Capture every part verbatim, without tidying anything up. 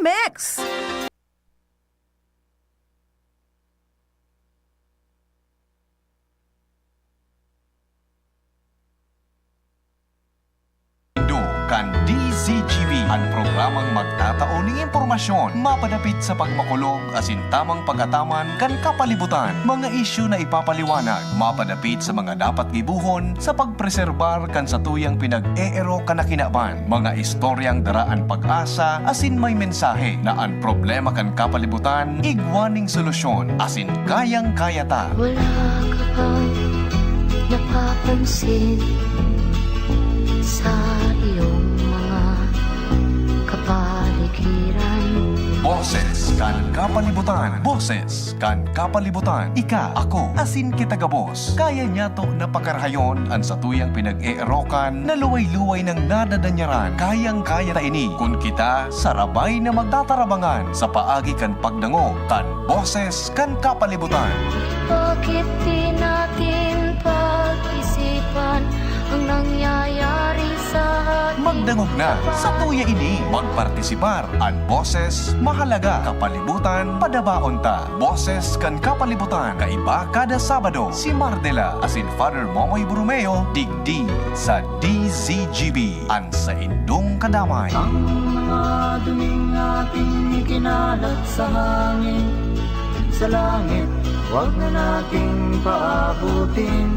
Mix. Indo kan D Z G B, an programang magtatao nin impormasyon mapadapit sa pagmakulog asin tamang pag-ataman kan kapalibutan, mga isyu na ipapaliwanag mapadapit sa mga dapat gibohon sa pagpreserbar kan satuyang pinag-eerok na kinaban, mga istoryang dara an pag-asa asin may mensahe na an problema kan kapalibutan igwa ning solusyon asin kayang-kaya ta. Wala ka bang napapansin sa iyong mga kapaligiran? Boses kan kapalibutan. Boses kan kapalibutan. Ika, ako, asin kita gabos. Kaya niyato na pakarahayon an satuyang pinag-eerokan na luway-luway nang nadadanyaran. Kayang-kaya ta ini kun kita sarabay na magtatarabangan sa paagi kan pagdangog kan Boses kan Kapalibutan. Bakit di natin pag-isipan ang nangyayari sa ating Magdangog na, sa tuya ini, magpartisipar. An boses, mahalaga. Kapalibutan, padabaon ta. Boses kan Kapalibutan, kaiba kada Sabado, si Mardela asin Father Momoy Borromeo, digdi sa D Z G B, an saindong kadamay. Ang mga duming ating ikinalat sa hangin, sa langit, wag na nating paabutin.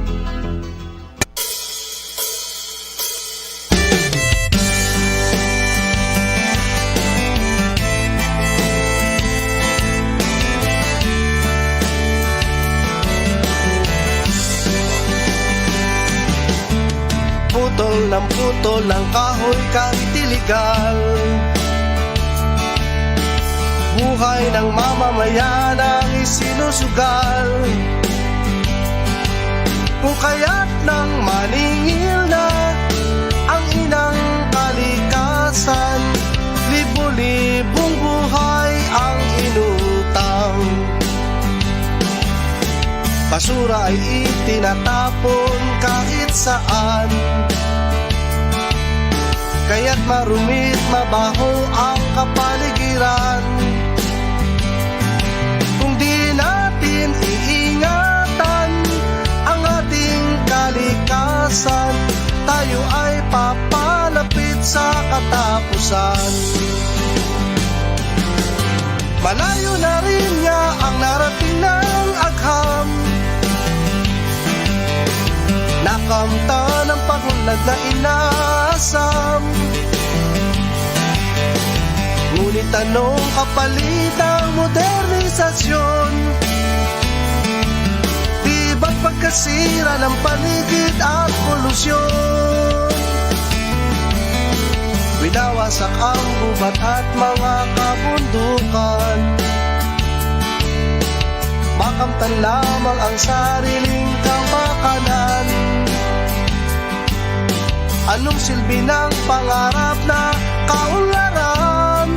Putol ng putol ng kahoy kahit iligal. Buhay ng mamamayan ang isinusugal. Kung kaya't nang maningil na ang inang kalikasan, libo-libong buhay ang inutang. Basura ay itinatapon kahit saan. Kaya't marumit, mabaho ang kapaligiran. Kung di natin iingatan ang ating kalikasan, tayo ay papalapit sa katapusan. Malayo na rin niya ang narating ng agham. Nakamtan ang pag-unlad na inasam. Ngunit anong kapalit ng modernisasyon? Di ba't pagkasira ng paligid at polusyon? Winawasak ang gubat at mga kabundukan. Makamtan lamang ang sariling kapakanan. Anong silbi ng pangarap na kaunlaran?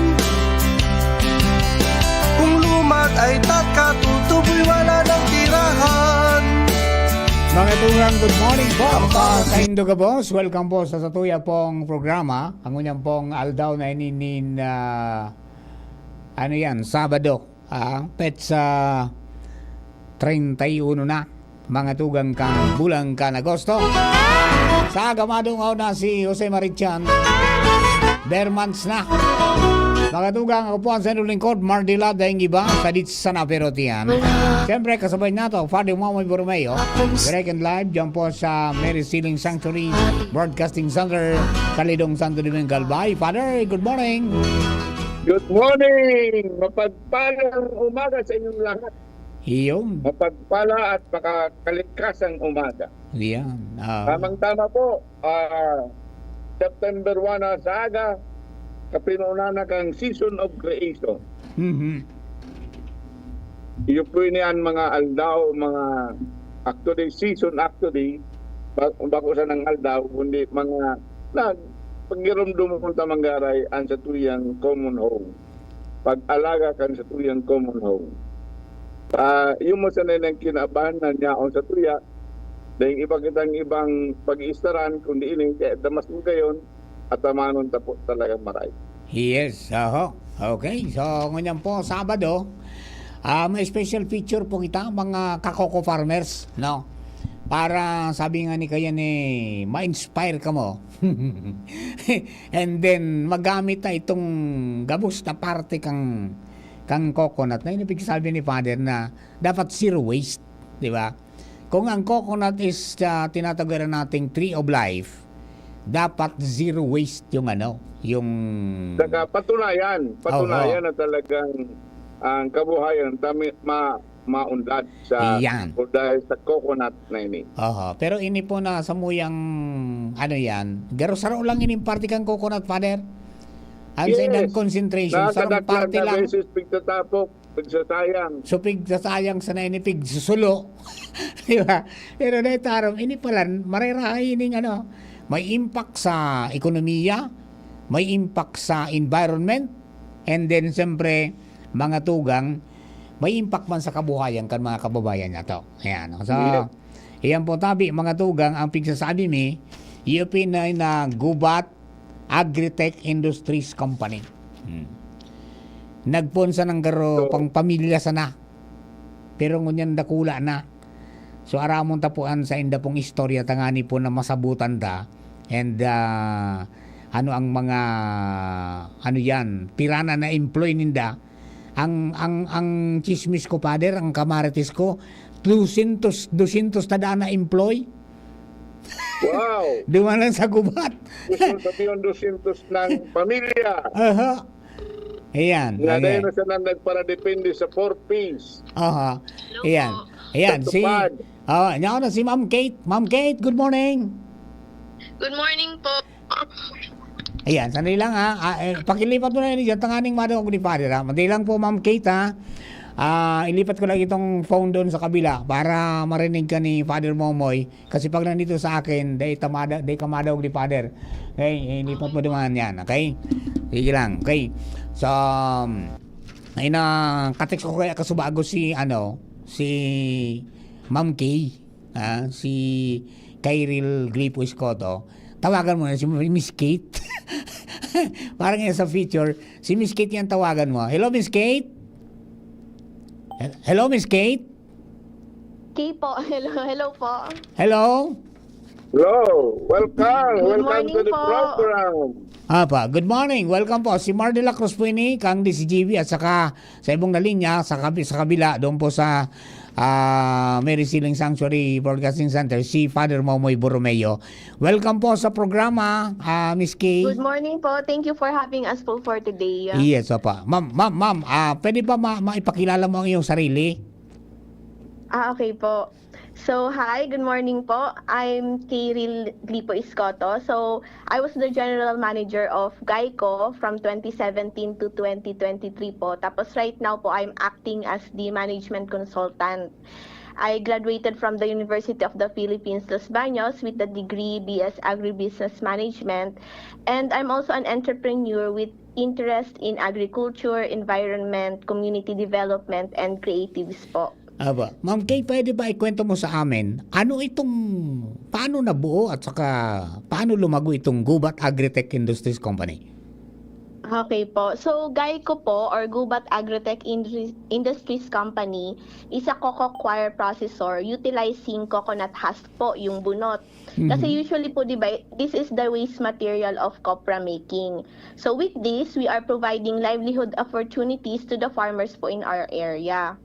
Kung lumad ay tatkatutuboy, wala nang tirahan. Mga tugang, good morning po. Ako po, saindo gabos. Welcome po sa satuya pong programa. Ang unyang pong aldaw na ini nin, ah, ano yan, Sabado. Ah, petsa treinta y uno na, mga tugang, kan bulan kan Agosto. Sa aga madungaw na si Jose Marichan. Bermans na. Mga tugang, ako po ang sendo lingkod, Mardy Love, daing iba, sa Dits sana pero tiyan. Siyempre, kasabay nato, Father Mamoy Borromeo. Direct and live, dyan po sa Mary Sealing Sanctuary Broadcasting Center, sa Lidong, Santo Domingo, Albay. Father, good morning. Good morning! Mapagpalang umaga sa inyong lahat. Iyon. Mapagpala at makakaligkasang umaga. Yan. Ah. Tamang-tama po, ah, September one na sa aga, kapinunan na kang Season of Creation. Mhm. Iyo po ini an mga aldaw, mga, actually, season, actually, ba-, bako sanang aldaw, kundi mga, na, pagirumdumon ta manggaray an satuyang common home. Pag-alaga kan satuyang common home. Ah, iyo mo sanay nang kinabahan na niyaon sa tuya, dahil iba kitang ibang pag-iistaran, kundi ini, kaya damas mo gayon, at tamanon ta po talagang maray. Yes, oho. Okay, so ngunyan po, Sabado, ah, may special feature po kita, mga ka-coco farmers, no? Para, sabi nga ni kaya ni, ma-inspire kamo. And then, magamit na itong gabos na parte kang, kang coconut na yun, ibig sabi ni Father na dapat zero waste, di ba? Kung ang coconut is, ah, tinatawaran nating tree of life, dapat zero waste yung ano, yung Saka patunayan, patunayan Oo. na talagang ang kabuhayan tami-, ma-, maunlad sa Iyan. o dahil sa coconut na ini. Oho. Pero ini po na samuyang ano yan, garo saro lang ining parte kang coconut, Father? Ang sa Yes. inang concentration, sarong Nakakadaklan parte na lang. beses pigtatapok, pigsasayang. So, pigsasayang sana ini, pigsusulo. Di ba? Pero dahil tarom, ini pala, marerahay ining ano, may impact sa ekonomiya, may impact sa environment, and then, siyempre, mga tugang, may impact man sa kabuhayan kan mga kababayan nato. Ayan. So, Yes. iyan po, tabi, mga tugang, ang pigsasabi mi, iyo pinay na Gubat Agritech Industries Company. Hmm. Nagpoon sa nanggaro So, pang pamilya sana. Pero ngunyan dakula na. So, aramon ta po an sainda pong istorya tangani po na masabutan ta. And, ah, ano ang mga, ano yan, pira na na-employ ninda. Ang, ang, ang chismis ko, Father, ang kamarites ko, dosyentos, dosyentos na daan na-employ. Wow! Duman lang sa Gubat. Gusto sabihin, dosyentos ng pamilya. Aha. Ayan, Nga okay. dahil na siya nang nagparadepende sa four Ps. Aha. Hello Ayan. po. Ayan, Sa si, Tupad. oh, yan na si Ma'am Kate. Ma'am Kate, good morning. Good morning po. Ayan, sandali lang ha. Ah, eh, pakilipat mo na yun dyan. Tanganing madawag ni Father ha. Madali lang po, Ma'am Kate ha. Ah, ilipat ko lang itong phone doon sa kabila para marinig ka ni Father Momoy. Kasi pag nandito sa akin, dai tamada, dai ka madawag ni Father. Okay, ilipat mo duman yan, okay? Sige lang, okay? So, um, ay na, katext ko kaya kasubago si, ano, si Ma'am Kay, ah, si Kyril Glipo Escoto. Tawagan mo na si Miss Kate. Parang yan sa feature, si Miss Kate yan tawagan mo. Hello, Miss Kate? He-, hello, Miss Kate? Kay po. Hello, hello po. Hello? Hello. Welcome. Good Welcome to morning the po. program. Apa, good morning. Welcome po. Si Mar de la Cruz po ini, kang D C G B, at saka sa ibong na linya, sa kabi-, sa kabila, doon po sa, ah, Mary Siling Sanctuary Broadcasting Center, si Father Momoy Borromeo. Welcome po sa programa, ah, Miss Kay. Good morning po. Thank you for having us po for today. Yes, apa. Ma'am, ma'am, ma'am, ah, pwede ba ma-, maipakilala mo ang iyong sarili? Ah, okay po. So, hi, good morning po. I'm Kyril Glipo Escoto. So, I was the general manager of Geico from twenty seventeen to twenty twenty-three po. Tapos right now po, I'm acting as the management consultant. I graduated from the University of the Philippines, Los Baños with the degree B S Agribusiness Management. And I'm also an entrepreneur with interest in agriculture, environment, community development, and creatives po. Aba, Ma'am Kay, pwede ba ikwento mo sa amin, ano itong, paano nabuo at saka paano lumago itong Gubat Agritech Industries Company? Okay po. So, Geico po or Gubat Agritech Indri-, Industries Company is a coco coir processor utilizing coconut husk po, yung bunot. Kasi Mhm. usually po, di ba, this is the waste material of copra making. So with this, we are providing livelihood opportunities to the farmers po in our area.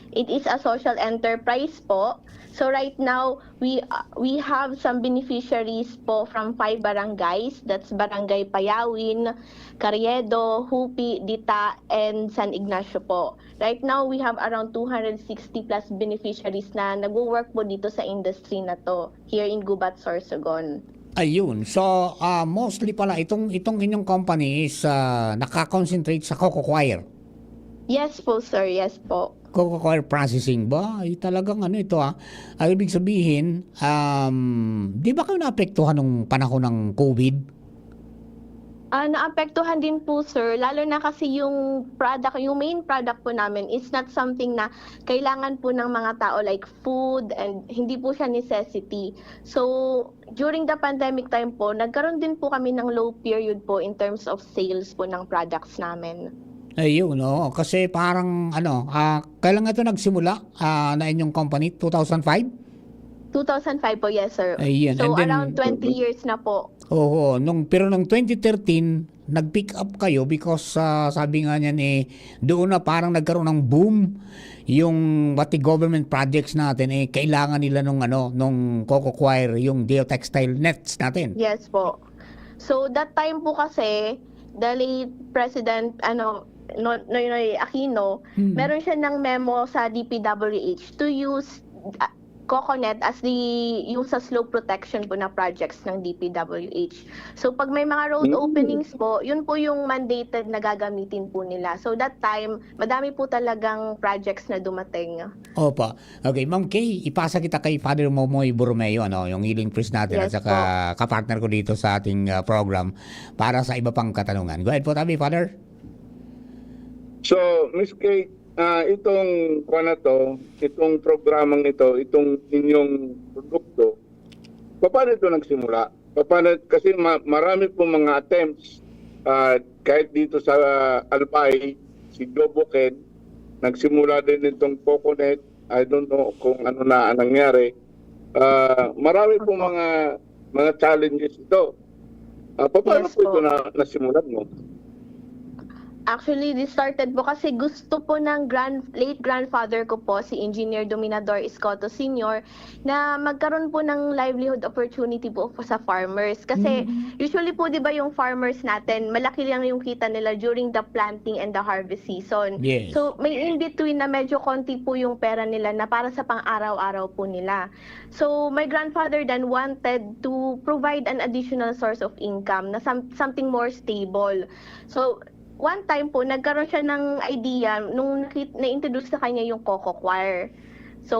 It is a social enterprise po. So right now, we, uh, we have some beneficiaries po from five barangays. That's Barangay Payawin, Carriedo, Hupi, Dita, and San Ignacio po. Right now, we have around two hundred sixty plus beneficiaries na nagwo-work po dito sa industry na 'to, here in Gubat, Sorsogon. Ayun. So, ah, mostly pala itong, itong inyong company is, ah, naka-concentrate sa coco coir? Yes po, sir. Yes po. Coco coir processing ba? Ay, talagang ano ito, ah. Ang ibig sabihin, um, di ba kayo naapektuhan nung panahon ng COVID? Ah, naapektuhan din po, sir. Lalo na kasi yung product, yung main product po namin is not something na kailangan po ng mga tao, like food, and hindi po siya necessity. So, during the pandemic time po, nagkaroon din po kami ng low period po in terms of sales po ng products namin. Ayun, oo. Kasi parang ano, ah, kailan nga ito nagsimula, ah, na inyong company? Two thousand five? Two thousand five po, yes, sir. Ayan, So, and then around twenty years na po. Oo, nung, pero nung twenty thirteen, nag-pick up kayo because, ah, sabi nga niyan, eh, doon na parang nagkaroon ng boom yung pati government projects natin, eh, kailangan nila nung ano, nung coco coir, yung geotextile nets natin. Yes po. So, that time po kasi, the late President, ano, No-, Noynoy Aquino, Hmm. meron siya ng memo sa D P W H to use, ah, coconut as the, yung sa slope protection po na projects ng D P W H. So, pag may mga road Mm. openings po, yun po yung mandated na gagamitin po nila. So, that time, madami po talagang projects na dumating. Opa. Okay, Ma'am Kay, ipasa kita kay Father Momoy Borromeo, ano, yung healing priest natin, at Yes saka kapartner ko dito sa ating, ah, program para sa iba pang katanungan. Go ahead po, tabi, Father. So, Miss Kay, ah, itong, kuwan na to, itong programang ito, itong inyong produkto, paano ito nagsimula? Paano, kasi ma- marami po mga attempts, ah, kahit dito sa Albay, si Joe Bukid, nagsimula din itong coconut, I don't know kung ano na ang nangyari. Ah, marami po Opo. mga mga challenges ito. Ah, paano Yes po ito po. na nasimulan mo? Actually, this started po kasi gusto po ng grand-, late grandfather ko po, si Engineer Dominador Escoto Senior, na magkaroon po ng livelihood opportunity po, po sa farmers. Kasi Mm. usually po, di ba, yung farmers natin, malaki lang yung kita nila during the planting and the harvest season. Yes. So, may in-between na medyo konti po yung pera nila na para sa pang-araw-araw po nila. So, my grandfather then wanted to provide an additional source of income na some- something more stable. So, one time po, nagkaroon siya ng idea nung nakit- na-introduce sa kanya yung coco coir. So,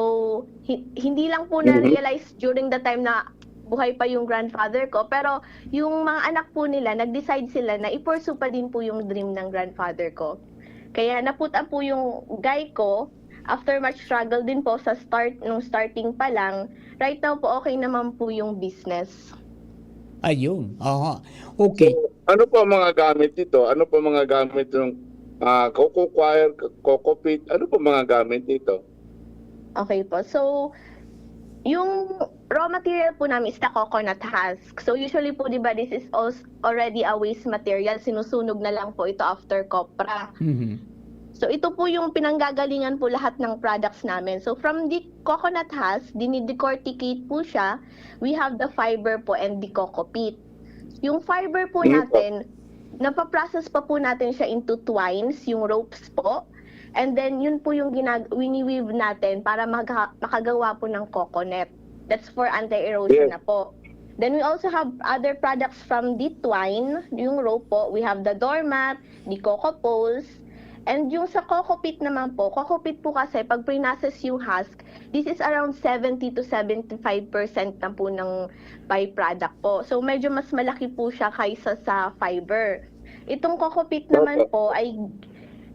hi- hindi lang po Mhm. na-realize during the time na buhay pa yung grandfather ko, pero yung mga anak po nila, nag-decide sila na i-pursue pa din po yung dream ng grandfather ko. Kaya na-put up po yung guy ko, after much struggle din po sa start, nung starting pa lang, right now po okay naman po yung business. Ayun. Aha. Okay. So, ano po ang mga gamit nito? Ano po ang mga gamit ng ah, coco coir, coco peat? Ano po mga gamit nito? Okay po. So, yung raw material po namin is the coconut husk. So, usually po, di ba, this is als- already a waste material. Sinusunog na lang po ito after copra. Mhm. So, ito po yung pinanggagalingan po lahat ng products namin. So, from the coconut husk, dinidecorticate po siya. We have the fiber po and the coco peat. Yung fiber po Mm po. natin, napaprocess pa po natin siya into twines, yung ropes po. And then, yun po yung ginag- wini-weave natin para magha- makagawa po ng coconut. That's for anti-erosion Yes. na po. Then we also have other products from the twine, yung rope po. We have the doormat, the coco poles, and yung sa coco peat naman po, coco peat po kasi pag pre-process yung husk, this is around seventy to seventy-five percent na po ng byproduct po. So medyo mas malaki po siya kaysa sa fiber. Itong coco peat naman Opo. po ay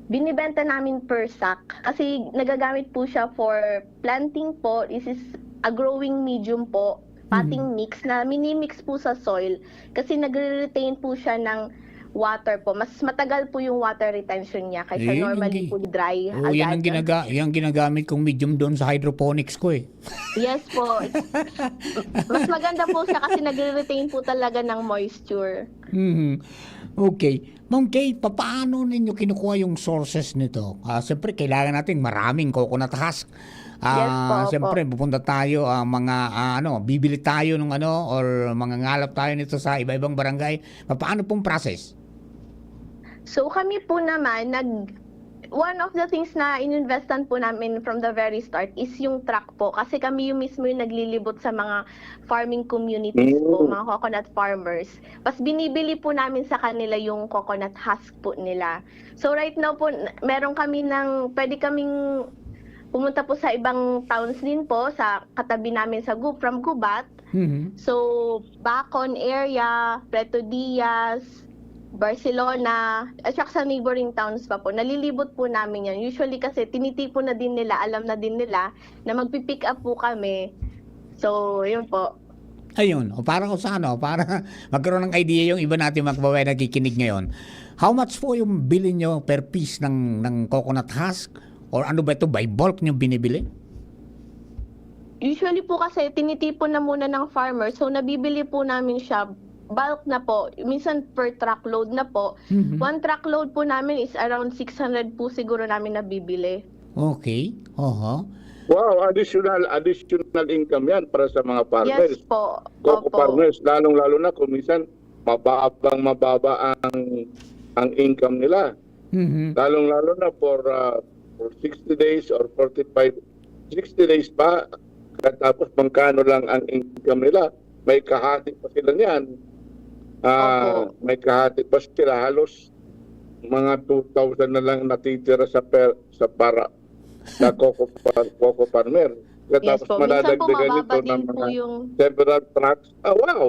binibenta namin per sack kasi nagagamit po siya for planting po. This is a growing medium po, potting Mhm. mix na mini-mix po sa soil kasi nagre-retain po siya ng water po. Mas matagal po yung water retention niya kaysa Ayun, normally hindi. po dry. Oo, yan ang, agad. ginaga- yan ang ginagamit kong medium doon sa hydroponics ko eh. Yes po. Mas maganda po siya kasi nagre-retain po talaga ng moisture. Mhm. Okay. Ma'am Kay, papaano ninyo kinukuha yung sources nito? Ah, siyempre, kailangan natin maraming coconut husk. Ah, Yes po, opo. Siyempre, pupunta tayo, ah, mga, ah, ano, bibili tayo ng ano, or mangangalap tayo nito sa iba-ibang barangay. Papaano pong process? So kami po naman, nag, one of the things na ininvestan po namin from the very start is yung truck po. Kasi kami yung mismo yung naglilibot sa mga farming communities po, Mm. mga coconut farmers. Pas binibili po namin sa kanila yung coconut husk po nila. So right now po, n- meron kami ng, pwede kaming pumunta po sa ibang towns din po, sa katabi namin sa Gu- from Gubat. Mhm. So, Bacon area, Preto Diaz, Barcelona, at saka sa neighboring towns pa po. Nalilibot po namin yan. Usually kasi tinitipon na din nila, alam na din nila na magpi-pick up po kami. So, yun po. Ayun, o para kung sa ano, para magkaroon ng idea yung iba natin mga kababayan nakikinig ngayon. How much po yung bili nyo per piece ng, ng coconut husk? Or ano ba ito? By bulk nyo binibili? Usually po kasi tinitipon na muna ng farmer, so nabibili po namin siya bulk na po, minsan per truckload na po. Mhm. One truckload po namin is around six hundred po siguro namin nabibili. Okay. Oho. Wow, additional additional income yan para sa mga farmers. Yes po. Coco Opo. farmers, lalong-lalo na kung minsan mababang mababa ang ang income nila. Mhm. Lalong-lalo na for uh, for sixty days or forty-five, sixty days pa, katapos magkano lang ang income nila, may kahati pa sila niyan. Ah, Opo. May kahati pa sila, halos mga two thousand na lang natitira sa per, sa para sa coco, par- coco farmer. Yes Katapos po. Minsan po madadagdagan mababa ito ng din po mga yung several trucks. Ah, wow!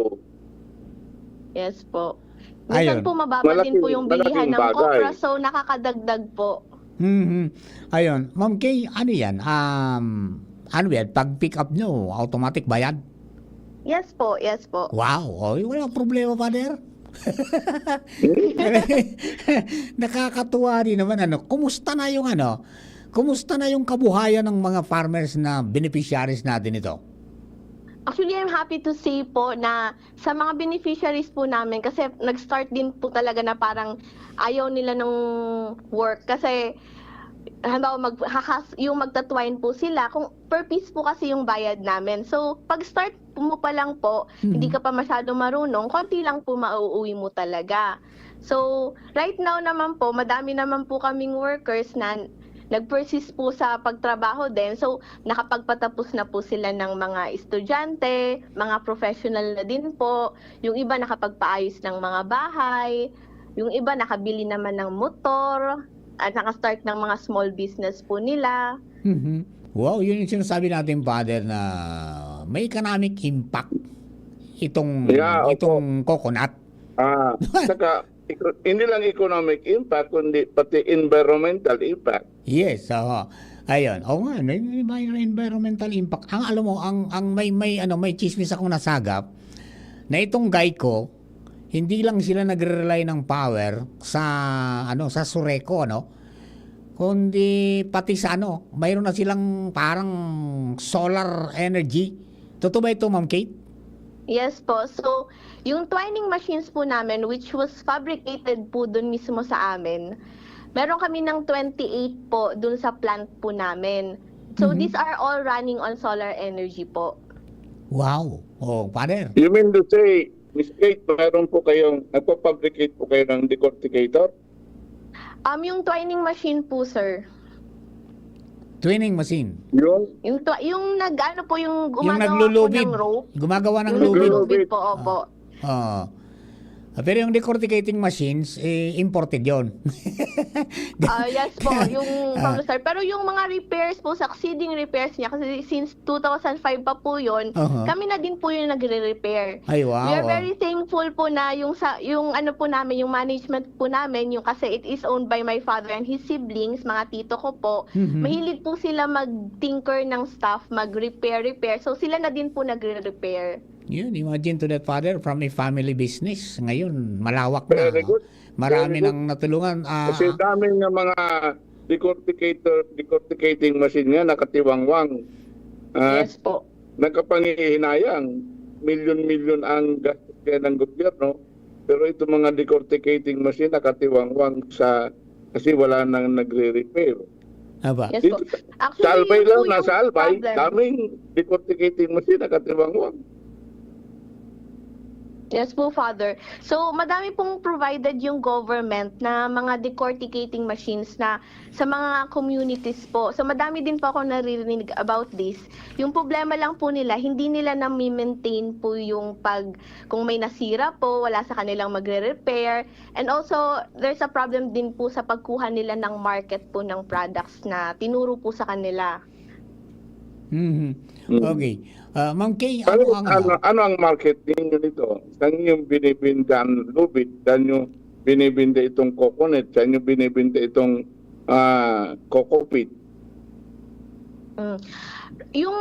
Yes po. Minsan Ayun. po mababa din Malaking- po yung bilihan malaking ng bagay. copra, so nakakadagdag po. Mhm. Ayun. Ma'am Kay, ano yan? Um, ano yan? Pag pick up nyo, automatic bayad? Yes po, yes po. Wow! Oh, walang problema, Father. Nakakatuwa din naman, ano. Kumusta na yung, ano, kumusta na yung kabuhayan ng mga farmers na beneficiaries natin ito? Actually, I'm happy to say po na sa mga beneficiaries po namin, kasi nag-start din po talaga na parang ayaw nila ng work. Kasi, halimbawa, mag, hakas, yung magta-twine po sila, kung per piece po kasi yung bayad namin. So, pag-start mo pa lang po, Mhm. hindi ka pa masyado marunong, konti lang po mauuwi mo talaga. So, right now naman po, madami naman po kaming workers na nag-persist po sa pagtrabaho din. So, nakapagpatapos na po sila ng mga estudyante, mga professional na din po. Yung iba nakapagpaayos ng mga bahay, yung iba nakabili naman ng motor, at naka-start ng mga small business po nila. Mhm. Wow, yun yung sinasabi natin, Father, na may economic impact itong Yeah, opo. itong coconut. Ah, saka eco- hindi lang economic impact kundi pati environmental impact. Yes, oo. Ayun. Oo nga, may, may, may environmental impact. Ang alam mo, ang ang may may ano, may chismis akong nasagap na itong Geico, hindi lang sila nagre-rely ng power sa ano, sa Sureco, ano, kundi pati sa ano, mayroon na silang parang solar energy. Totoo ba ito, Ma'am Kate? Yes po. So, yung twining machines po namin, which was fabricated po dun mismo sa amin, meron kami ng twenty-eight po dun sa plant po namin. So, Mhm. These are all running on solar energy po. Wow. Oh, Father. You mean to say, Miss Kate, mayroon po kayong, nagpa-fabricate po kayo ng decorticator? Um, yung twining machine po, sir. Twining machine. Yung Yung, tw- yung nag, ano po, yung Yung gumagawa po naglulubid. ng rope. Gumagawa ng Yung lubid. lubid po, opo. Ah. Ah, pero yung decorticating machines, eh, imported yon. Ah, yes po, yung Ah. from the start. Pero yung mga repairs po, succeeding repairs niya, kasi since two thousand five pa po yun, Aha. Kami na din po yung nagre-repair. Ay, wow. We are Oh. Very thankful po na yung sa yung ano po namin, yung management po namin, yung kasi it is owned by my father and his siblings, mga tito ko po. Mhm. Mahilig po sila mag-tinker ng stuff, mag-repair, repair. So sila na din po nagre-repair. Yun, imagine to that, Father, from a family business. Ngayon, malawak na. Very No? good. Marami Very good. nang natulungan. Ah, Kasi dami ng mga decorticator, decorticating machine nga nakatiwangwang. Ah, Yes po. Nakapangihinayang, milyon-milyon ang gastos kaya ng gobyerno, pero itong mga decorticating machine nakatiwangwang sa kasi wala nang nagre-repair. Aba. Yes Dito, po. Actually, sa Albay yun lang, po yung nasa Albay, problem. Daming decorticating machine nakatiwangwang. Yes po, Father. So, madami pong provided yung government na mga decorticating machines na sa mga communities po. So, madami din po ako naririnig about this. Yung problema lang po nila, hindi nila nami-maintain po yung pag, kung may nasira po, wala sa kanilang magre-repair. And also, there's a problem din po sa pagkuha nila ng market po ng products na tinuro po sa kanila. Mhm. Mm. Okay. Ah, Ma'am Kay, Ano, ano ang ano, ano? Ano ang market ninyo nito? Saan yung binibinda ang lubid? Saan yung binibinda itong coconut? Saan yung binibinda itong ah, coco peat? Mm. Yung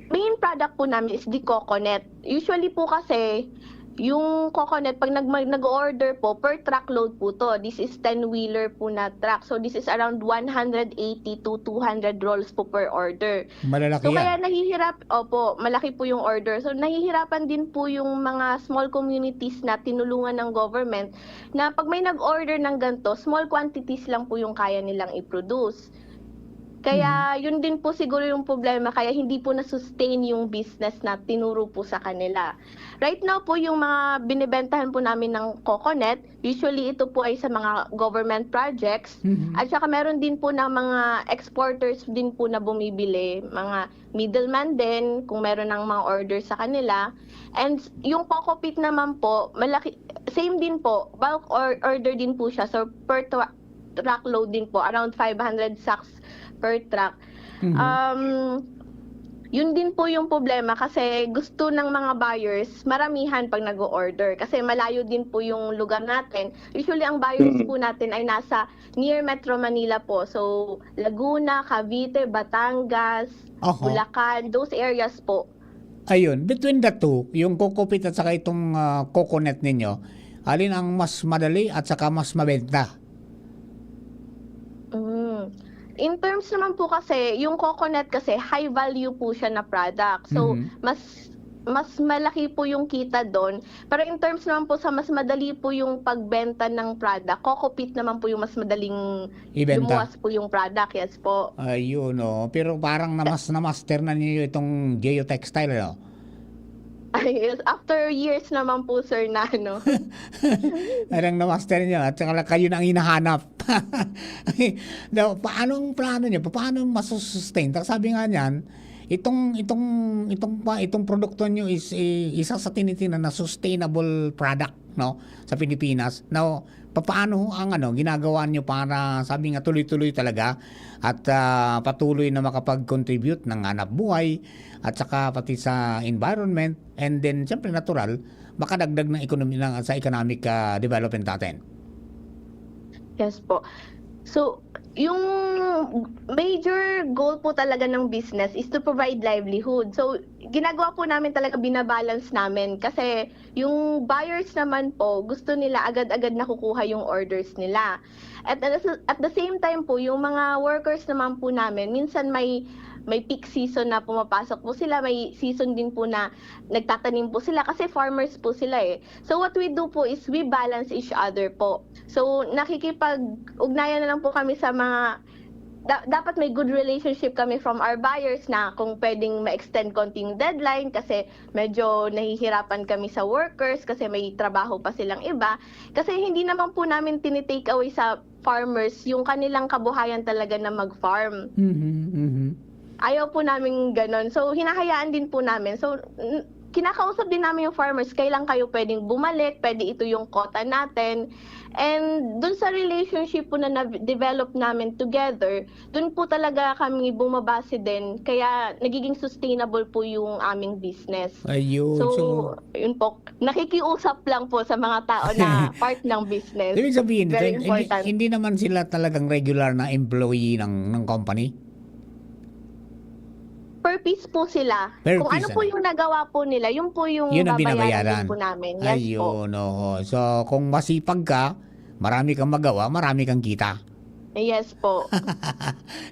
main product po namin is the coconut. Usually po kasi, Yung coconut, 'pag nag-, mag-, nag-o-order po, per truckload po 'to. This is ten-wheeler po na truck. So, this is around one hundred eighty to two hundred rolls po per order. Malalaki So, yan. kaya nahihirap-, opo, malaki po yung order. So, nahihirapan din po yung mga small communities na tinulungan ng government na 'pag may nag-order ng ganito, small quantities lang po yung kaya nilang i-produce. Kaya yun din po siguro yung problema, kaya hindi po na-sustain yung business na tinuro po sa kanila. Right now po, yung mga binebentahan po namin ng coconut, usually ito po ay sa mga government projects. Mhm. At saka meron din po ng mga exporters din po na bumibili, mga middleman din, kung meron ng mga order sa kanila. And yung coco peat naman po, malaki, same din po, bulk or, order din po siya. So, per tra-, truckload din po, around five hundred sacks per truck. Mhm. Um, yun din po yung problema kasi gusto ng mga buyers, maramihan 'pag nag-o-order kasi malayo din po yung lugar natin. Usually, ang buyers Mm. po natin ay nasa near Metro Manila po. So, Laguna, Cavite, Batangas, Oho. Bulacan, those areas po. Ayun, between the two, yung coco peat at saka itong, ah, coconut ninyo, alin ang mas madali at saka mas mabenta? Mm. In terms naman po kasi, yung coconut kasi high value po siya na product. So, Mhm. mas mas malaki po yung kita doon. Pero in terms naman po sa mas madali po yung pagbenta ng product, coco peat naman po yung mas madaling Ibenta. lumuwas po yung product. Yes po. Ayun, oh. Pero parang namas-, na-master na ninyo itong geotextile, ano? Yes, after years naman po, sir, na ano. Parang na-master nyo at saka lang kayo na ang hinahanap. Now, paano ang plano nyo? Paano masusustain? Ta-, sabi nga niyan, itong, itong, itong, pa, itong produkto nyo is, eh, isa sa tinitinan na sustainable product, no, sa Pilipinas. Now, papaano ang, ano, ginagawa nyo para, sabi nga, tuloy-tuloy talaga at, ah, patuloy na makapag-contribute ng hanap buhay at saka pati sa environment and then, siyempre, natural, makadagdag ng ekonomi-, ng, sa economic, ah, development natin? Yes po. So, yung major goal po talaga ng business is to provide livelihood. So, ginagawa po namin talaga, binabalance namin kasi yung buyers naman po, gusto nila agad-agad nakukuha yung orders nila. At at the, at the same time po, yung mga workers naman po namin, minsan may, may peak season na pumapasok po sila, may season din po na nagtatanim po sila kasi farmers po sila eh. So what we do po is we balance each other po. So nakikipag-ugnayan na lang po kami sa mga, da-, dapat may good relationship kami from our buyers na kung pwedeng ma-extend konti yung deadline kasi medyo nahihirapan kami sa workers kasi may trabaho pa silang iba. Kasi hindi naman po namin tini-take away sa farmers yung kanilang kabuhayan talaga na mag-farm. Mhm, mhm. Ayaw po namin ganon. So, hinahayaan din po namin. So, n-, kinakausap din namin yung farmers, kailan kayo pwedeng bumalik, pwede ito yung quota natin. And dun sa relationship po na na-develop namin together, dun po talaga kami bumabase din. Kaya nagiging sustainable po yung aming business. Ayun. So, So, yun po. Nakikiusap lang po sa mga tao na part ng business. Ibig sabihin, Very hindi, important. hindi naman sila talagang regular na employee ng, ng company? Per piece po sila. Per Kung piece, ano po ano? Yung nagawa po nila, yun po yung Yun ang babayaran binabayaran. Din po namin. Yes po. Ayun, oo. So, kung masipag ka, marami kang magawa, marami kang kita. Yes po.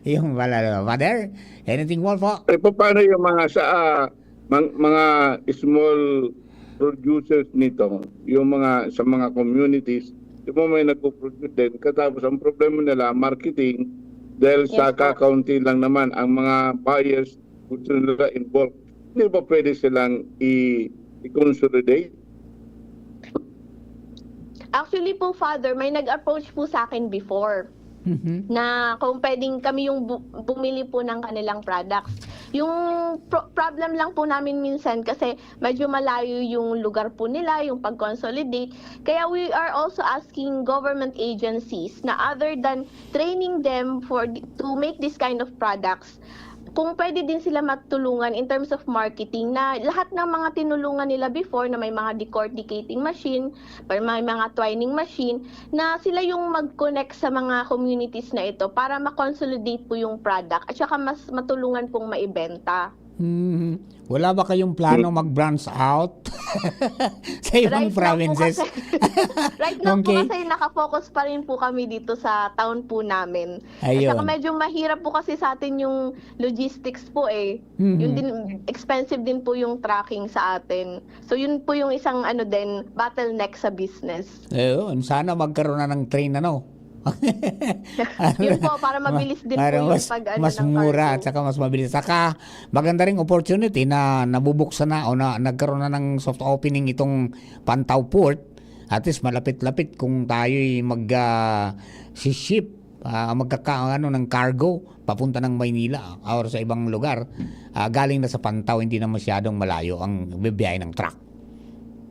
Yung pala, no? Father, anything more po? Eh, paano yung mga sa, ah, mang-, mga small producers nito, yung mga sa mga communities, di ba may nagpo-produce din, katapos ang problema nila, marketing, dahil sa Yes po. kakaunti lang naman ang mga buyers, gusto nila in bulk. Hindi ba pwede silang i-, i-consolidate? Actually po, Father, may nag-approach po sa akin before Mhm. na kung pwedeng kami yung bu-, bumili po ng kanilang products. Yung pro-, problem lang po namin minsan kasi medyo malayo yung lugar po nila, yung pag-consolidate. Kaya we are also asking government agencies na other than training them for th-, to make this kind of products, kung pwede din sila matulungan in terms of marketing, na lahat ng mga tinulungan nila before na may mga decorticating machine, may mga twining machine, na sila yung mag-connect sa mga communities na ito para ma-consolidate po yung product at saka mas matulungan pong maibenta. Mhm. Wala ba kayong plano Hmm. mag-branch out sa ibang Right now po provinces? kasi, right now po Okay. kasi naka-focus pa rin po kami dito sa town po namin. At saka Ayun. medyo mahirap po kasi sa atin yung logistics po eh. Mhm. Yun din, expensive din po yung trucking sa atin. So yun po yung isang ano din, bottleneck sa business. Ayun, sana magkaroon na ng train ano. Yun po, para Ma-, mabilis din para po yung mas, pag-ano mas ng mura cargo. At saka mas mabilis. Saka maganda ring opportunity na nabubuksan na o na nagkaroon na ng soft opening itong Pantaw Port. At least malapit-lapit kung tayo'y mag, ah, si-ship, ah, magkaka-, ano, ng cargo papunta ng Maynila, ah, or sa ibang lugar, ah, galing na sa Pantaw, hindi na masyadong malayo ang bibiyahe ng truck.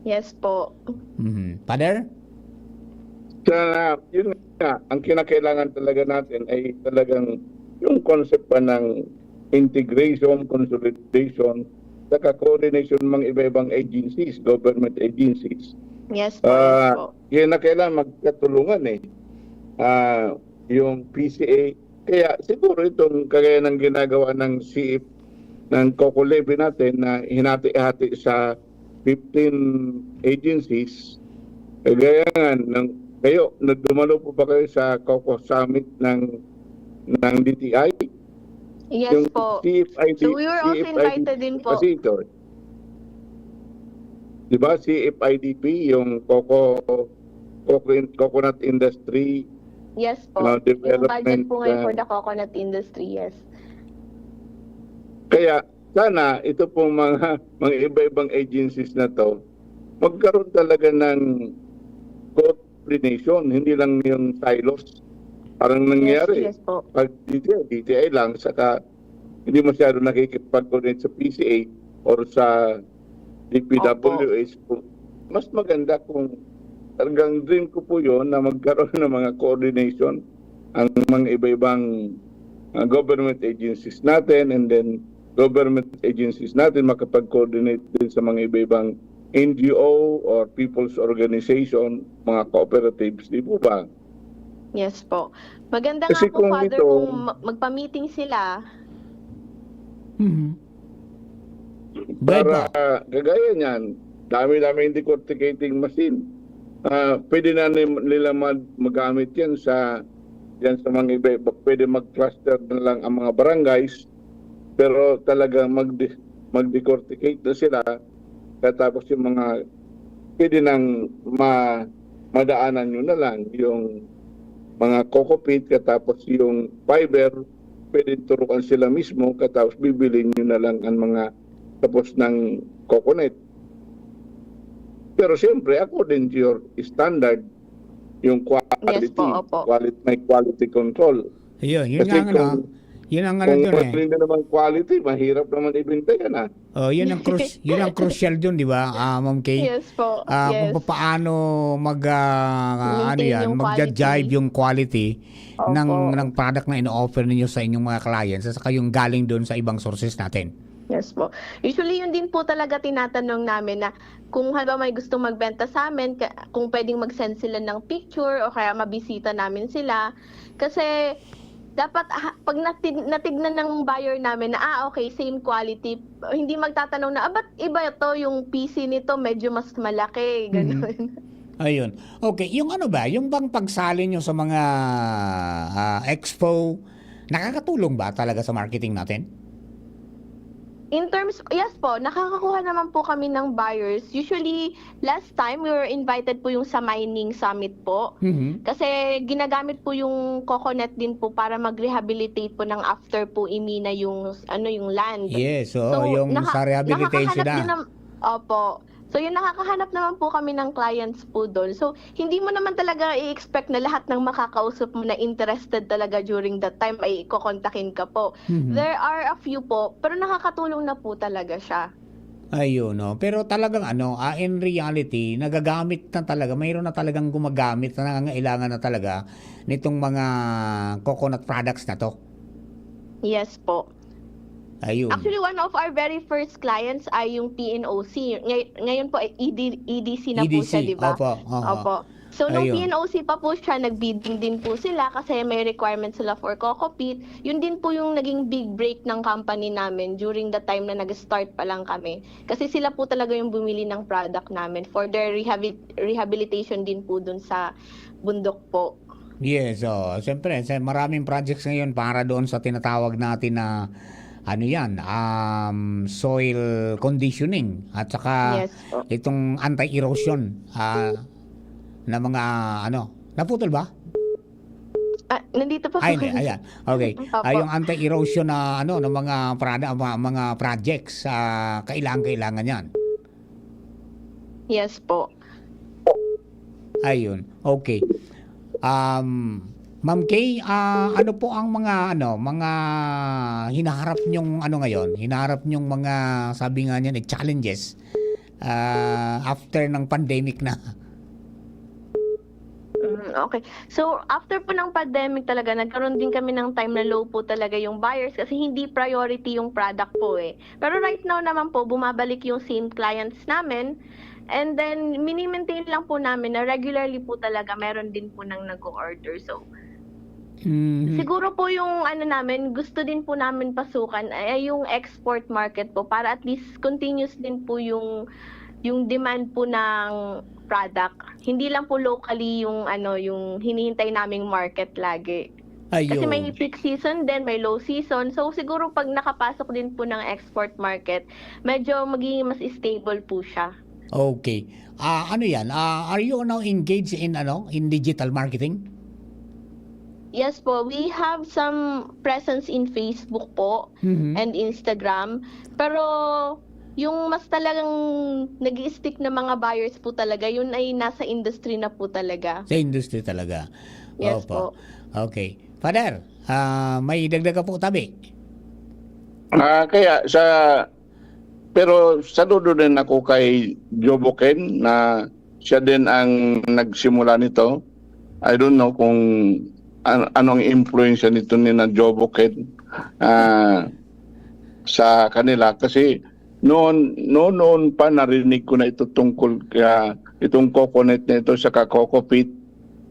Yes po. Mhm. Father? Sa, yun nga, ang kinakailangan talaga natin ay talagang yung concept pa ng integration, consolidation, saka coordination ng mga iba-ibang agencies, government agencies. Yes po, yes Ah, po. Yan na kailangan magkatulungan eh. Ah, yung P C A, kaya siguro itong kagaya ng ginagawa ng C F, ng Coco Levy natin na hinati-hati sa fifteen agencies, kagaya nga ng, kayo, nagdumalo po ba kayo sa Coco Summit ng, ng D T I? Yes Yung po. C F I D, So, we were also C F I D invited din po. Kasi ito, di ba, C F I D P, yung coco, coco-, coconut industry, Yes po. ano, Yung budget development, po ngayon for ah, the coconut industry, yes. Kaya, sana, ito pong mga, mga iba-ibang agencies na to, magkaroon talaga ng coordination, hindi lang yung silos. Parang Yes, nangyari, yes po. pag D T I, D T I lang, saka hindi masyado nakikipag-coordinate sa P C A or sa D P W H. Opo. Mas maganda kung, talagang dream ko po yun, na magkaroon ng mga coordination ang mga iba-ibang, ah, government agencies natin, and then government agencies natin makapag-coordinate din sa mga iba-ibang N G O or people's organization, mga cooperatives, di po ba? Yes po. Maganda Kasi nga po, kung Father, ito kung ma-, magpa-meeting sila. Mhm. Pwede Para ba? kagaya niyan, dami-dami yung decorticating machine. Ah, pwede na ni-, nila mag-, magamit yan sa, yan sa mga iba, pwede mag-cluster na lang ang mga barangays, pero talaga mag-, mag-decorticate na sila. Katapos yung mga pwede nang ma-, madaanan nyo na lang yung mga coco peat, katapos yung fiber, pwede turuan sila mismo, katapos bibili nyo na lang ang mga tapos ng coconut. Pero siyempre, according to your standard, yung Yes quality, po, opo. quality, may quality control. Ayun, yun Kasi nga ang ano, kung, yun ang ano kung dun eh. mali na naman quality, mahirap naman ibenta yan, ah. Oh, yun ang crush-, yun ang crucial dun, di ba, ah, Ma'am Kay? Yes po, Ah, kung yes. papaano mag, ah, ano Maintain yan, yung magja-jive quality. yung quality ng, Opo. ng product na ino-offer ninyo sa inyong mga clients at saka yung galing dun sa ibang sources natin. Yes po. Usually, yun din po talaga tinatanong namin na kung halimbawa may gustong magbenta sa amin, ka-, kung pwedeng mag-send sila ng picture o kaya mabisita namin sila. Kasi dapat, ah, pag nati-, natignan ng buyer namin na, ah, okay, same quality, hindi magtatanong na, "Ah, ba't iba to, yung P C nito medyo mas malaki?" Mhm. Ganun. Ayun. Okay, yung ano ba, yung bang pagsali nyo sa mga, ah, expo, nakakatulong ba talaga sa marketing natin? In terms, yes po, nakakakuha naman po kami ng buyers. Usually, last time, we were invited po yung sa mining summit po. Mhm. Kasi ginagamit po yung coconut din po para mag-rehabilitate po ng after po imina yung, ano, yung land. Yes, oo, So, yung naka-, sa rehabilitation nakakahanap na. din ng, opo. So, yun, nakakahanap naman po kami ng clients po dun. So, hindi mo naman talaga i-expect na lahat ng makakausap mo na interested talaga during that time ay kokontakin ka po. Mhm. There are a few po, pero nakakatulong na po talaga siya. Ayun, no? Pero talagang ano, ah, in reality, nagagamit na talaga, mayroon na talagang gumagamit na nangangailangan na talaga nitong mga coconut products na 'to. Yes po. Ayun. Actually, one of our very first clients ay yung P N O C. Ngay-, ngayon po, eh, E D, E D C na po siya, E D C, di ba? Opo, oo. Opo. So, nung Ayun. P N O C pa po siya, nag-bidding din po sila kasi may requirement sila for coco peat. Yun din po yung naging big break ng company namin during the time na nag-start pa lang kami. Kasi sila po talaga yung bumili ng product namin for their rehabi- rehabilitation din po dun sa bundok po. Yes, oh, siyempre, sa maraming projects ngayon para doon sa tinatawag natin na ano 'yan, um, soil conditioning at saka Yes po. itong anti-erosion ah, na mga ano, naputol ba? Ah, nandito pa po. Ay, hindi, ayan. Okay. Opo. Ah, yung anti-erosion na ano, ng mga prada, mga, mga projects, ah, kailangan kailangan 'yan. Yes po. Ayun. Okay. Um, Ma'am Kay, ah, ano po ang mga ano, mga hinaharap niyong ano ngayon? Hinaharap niyong mga, sabi nga niyan, eh, challenges ah, after ng pandemic na? Mm, okay. So, after po ng pandemic talaga, nagkaroon din kami ng time na low po talaga yung buyers kasi hindi priority yung product po eh. Pero right now naman po, bumabalik yung same clients namin. And then, mini-maintain lang po namin na regularly po talaga meron din po nang nag-order. So, Mhm. siguro po yung ano namin, gusto din po namin pasukan ay yung export market po para at least continuous din po yung yung demand po ng product. Hindi lang po locally yung ano, yung hinihintay naming market lagi. Kasi Ayun. May peak season din, may low season. So siguro pag nakapasok din po ng export market, medyo magiging mas stable po siya. Okay. Ah, ano 'yan? Ah, are you now engaged in ano, in digital marketing? Yes po, we have some presence in Facebook po Mhm. and Instagram. Pero yung mas talagang nag-i-stick na mga buyers po talaga, yun ay nasa industry na po talaga. Sa industry talaga. Yes Opo. po. Okay. Father, ah, may dagdag ka po, tabi? Ah, kaya sa pero saludo din ako kay Joboken na siya din ang nagsimula nito. I don't know kung an- anong impluwensya nito ni na Joboken ah, sa kanila kasi noon noon noon pa narinig ko na ito tungkol kaya itong coconut na ito sa coco peat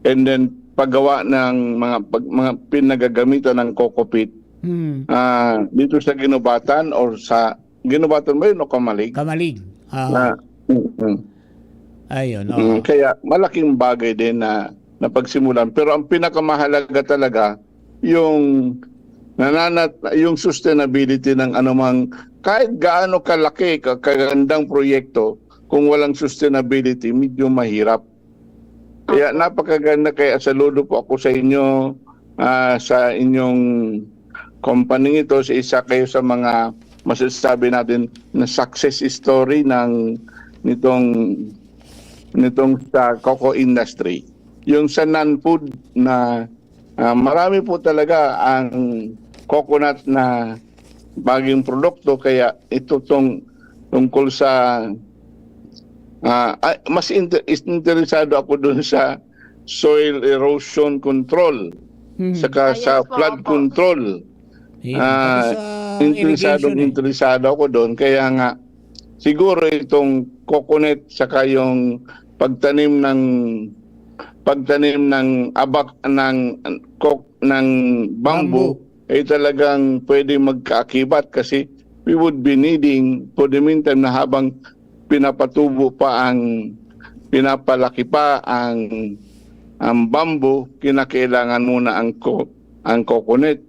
and then paggawa ng mga pag, mga pinagagamitan ng coco peat Hmm. ah dito sa Ginubatan or sa Ginubatan ba yun o Kamalig? Kamalig. Ah, Na, mm, ayun. mm, Oh. Kaya malaking bagay din na napagsimulan. Pero ang pinakamahalaga talaga, yung nananat yung sustainability ng anumang kahit gaano kalaki, ka- kagandang proyekto, kung walang sustainability, medyo mahirap. Kaya Opo. Napakaganda, kaya saludo po ako sa inyo, ah, sa inyong company ito, sa isa kayo sa mga masasabi natin na success story ng nitong nitong sa coco industry. Yung sa non-food na ah, marami po talaga ang coconut na bagong produkto kaya ito tong tungkol sa ah, ah, mas inter- interesado ako doon sa soil erosion control Hmm. saka Ah, yes sa po, flood opo. control. Ayun. Ah, Tapos, ah, interesado irrigation eh. Interesado ako doon kaya nga siguro itong coconut saka yung pagtanim ng pagtanim ng abak ng kok ng bamboo Bamboo. Ay talagang pwede magkaakibat kasi we would be needing for the meantime na habang pinapatubo pa ang pinapalaki pa ang ang bamboo, kinakailangan muna ang co- ang coconut.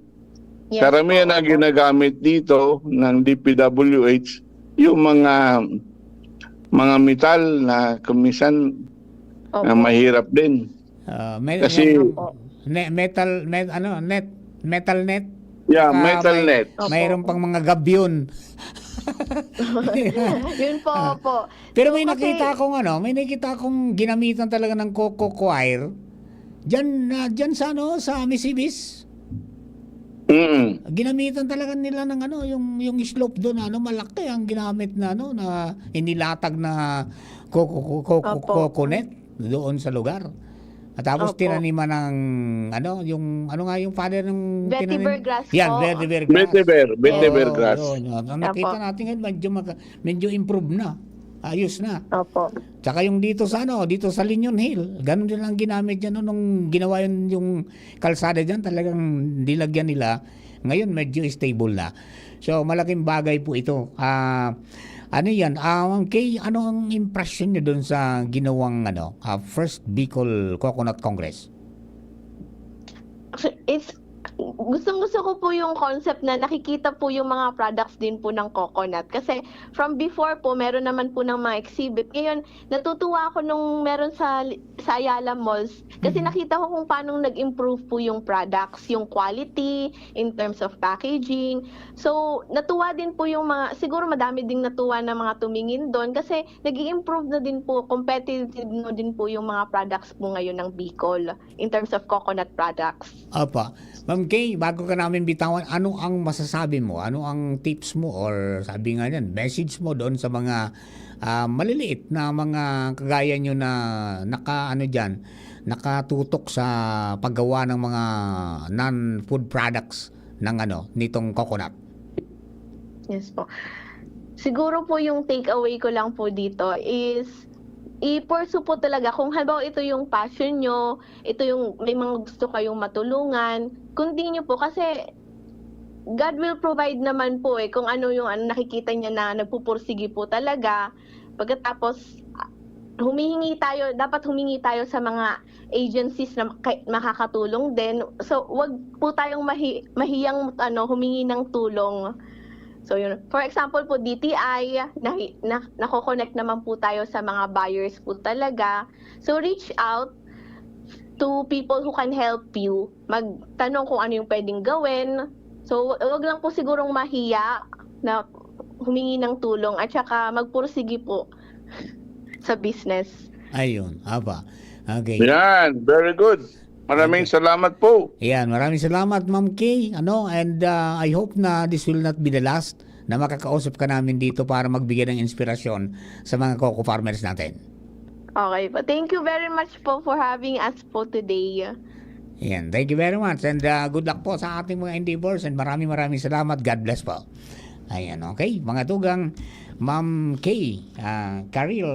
Yes Karamihan po, na opo. Ginagamit dito ng D P W H yung mga mga metal na kumisan Opo. na mahirap din. Ah, may, Kasi- yung ne- metal met, ano, net, metal net. Yeah, Saka metal may- net. Opo. Mayroon pang mga gabyun. Yun po, opo. Pero may So, kasi- nakita akong ano, may nakita akong ginamitan talaga ng coco coir. Diyan, na diyan sa ano, sa Misibis. Mm. Ginamitan talaga nila ng ano, yung yung slope doon, ano, malaki ang ginamit na ano, na inilatag na coco, coco, coco, Opo. coconut doon sa lugar. At tapos Opo. Tinaniman ng ano, yung ano nga yung father ng Vetiver tinanim? grass Yan, po. Vetiver grass. Vetiver, vetiver Oo, grass. Yun. Ang, ang Opo. Nakita natin ngayon, medyo, mag, medyo improve na. Ayos na. Opo. Tsaka yung dito sa ano, dito sa Linyon Hill, ganun din ang ginamit niya no, nung ginawa yun, yung kalsada diyan, talagang nilagyan nila. Ngayon medyo stable na. So malaking bagay po ito. Ah, ano yan? Ah, kay ano ang impression niyo doon sa ginawang ano, ah, first Bicol Coconut Congress? It's gustong gusto ko po yung concept na nakikita po yung mga products din po ng coconut. Kasi from before po, meron naman po ng mga exhibit. Ngayon, natutuwa ako nung meron sa sa Ayala Malls kasi nakita ko kung paano nag-improve po yung products, yung quality in terms of packaging. So, natuwa din po yung mga, siguro madami ding natuwa na mga tumingin doon kasi nag improve na din po, competitive na din po yung mga products po ngayon ng Bicol in terms of coconut products. Apa, Ma'am Kay, bago ka namin bitawan, ano ang masasabi mo? Ano ang tips mo or sabi nga niyan, message mo doon sa mga ah, maliliit na mga kagaya nyo na naka ano diyan, nakatutok sa paggawa ng mga non-food products ng ano, nitong coconut? Yes po. Siguro po yung take away ko lang po dito is i-pursue po talaga kung halimbawa ito yung passion nyo, ito yung may mga gusto kayong matulungan, continue po kasi God will provide naman po eh kung ano yung ano, nakikita niya na nagpupursige po talaga. Pagkatapos ah, humihingi tayo, dapat humingi tayo sa mga agencies na kay- makakatulong din. So, wag po tayong mahi- mahiyang ano, humingi ng tulong. So, yun. For example po, D T I, na, na, nako-connect naman po tayo sa mga buyers po talaga. So, reach out to people who can help you. Magtanong kung ano yung pwedeng gawin. So, wag lang po sigurong mahiya na humingi ng tulong at saka magpursige po sa business. Ayun, apa. Okay. Yan, very good. Maraming salamat po. Yan, maraming salamat Ma'am Kay. Ano, and uh, I hope na this will not be the last na makakausap ka namin dito para magbigay ng inspirasyon sa mga coco farmers natin. Okay po. Thank you very much po for having us po today. Yan, thank you very much and uh, good luck po sa ating mga endeavors and maraming maraming salamat. God bless po. Ayan, okay. Mga tugang, Ma'am Kay, ah, Karil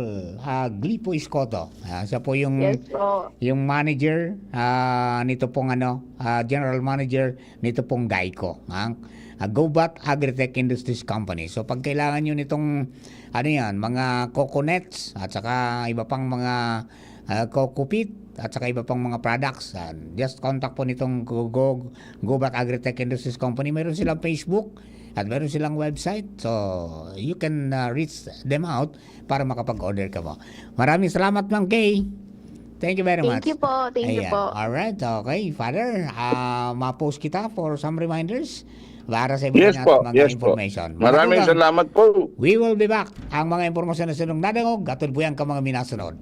ah, Glipo Escoto. Ah, siya po yung Yes po. yung manager ah, nito pong ano, ah, general manager nito pong Geico, ang ah, Gobat Agritech Industries Company. So pag kailangan niyo nitong ano yan, mga coconuts at saka iba pang mga ah, coco peat at saka iba pang mga products, ah, just contact po nitong Go, Go, Gobat Agritech Industries Company. Meron silang Facebook at meron silang website. So you can ah, reach them out para makapag-order ka mo. Maraming salamat, Ma'am Kay. Thank you very much. Thank you po. Thank you Ayan. Po. Alright, okay. Father, ah ma-post kita for some reminders para sa iba Yes natin po, mga yes po. information. Mga Maraming tugang, salamat po. We will be back. Ang mga impormasyon na sinong nadangog, gatod po yan ka mga minasunod.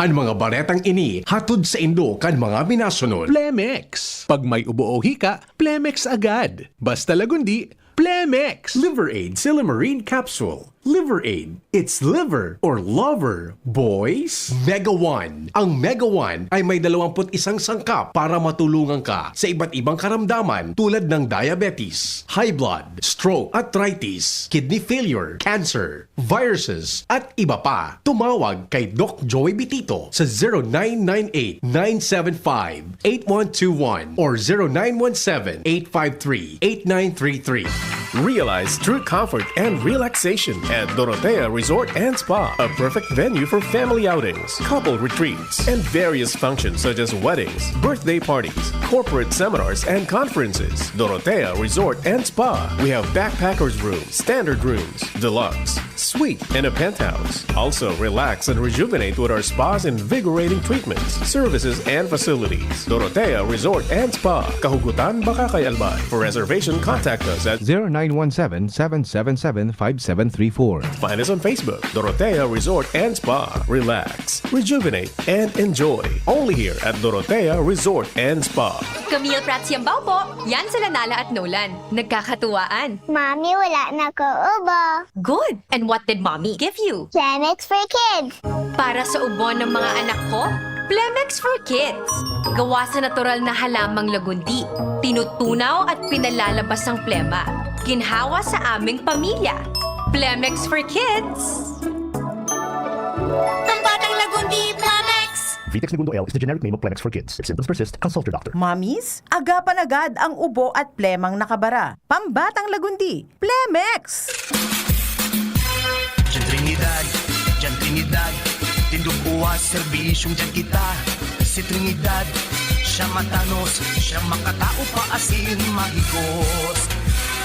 An mga baretang ini hatod saindo kan mga minasunod. Plemex. Pag may ubo o hika, Plemex agad. Basta Lagundi, Plemex. Liver Aid Silymarin Capsule. Liver Aid. It's liver or lover, boys. Mega One. Ang Mega One ay may dalawampu't isang sangkap para matulungan ka sa iba't ibang karamdaman tulad ng diabetes, high blood, stroke, arthritis, kidney failure, cancer, viruses, at iba pa. Tumawag kay Doc Joey Bitito sa zero nine nine eight, nine seven five, eight one two one or zero nine one seven, eight five three, eight nine three three. Realize true comfort and relaxation at Dorotea Resort and Spa, a perfect venue for family outings, couple retreats, and various functions such as weddings, birthday parties, corporate seminars, and conferences. Dorotea Resort and Spa. We have backpackers room, standard rooms, deluxe, suite, and a penthouse. Also, relax and rejuvenate with our spa's invigorating treatments, services, and facilities. Dorotea Resort and Spa, Kahugutan, Bacacay, Albay. For reservation, contact us at zero nine one seven, seven seven seven, five seven three four. Find us on Facebook, Dorotea Resort and Spa. Relax, rejuvenate, and enjoy. Only here at Dorotea Resort and Spa. Camille Prats Yambao po. Yan sila Nala at Nolan. Nagkakatuwaan. Mami, wala na ko ubo. Good! And what did mommy give you? Plemex for kids. Para sa ubo ng mga anak ko, Plemex for Kids. Gawa sa natural na halamang lagundi. Tinutunaw at pinalalabas ang plema. Ginhawa sa aming pamilya. Plemex for Kids. Pambatang Lagundi, Plemex! Vitex Negundo L is the generic name of Plemex for Kids. If symptoms persist, consult your doctor. Mommies, agapan agad ang ubo at plemang nakabara. Pambatang Lagundi, Plemex! Diyan Trinidad, diyan Trinidad, tindog uwas, serbisyong diyan kita. Si Trinidad, siya matanos, siya makatao pa asin mahigos.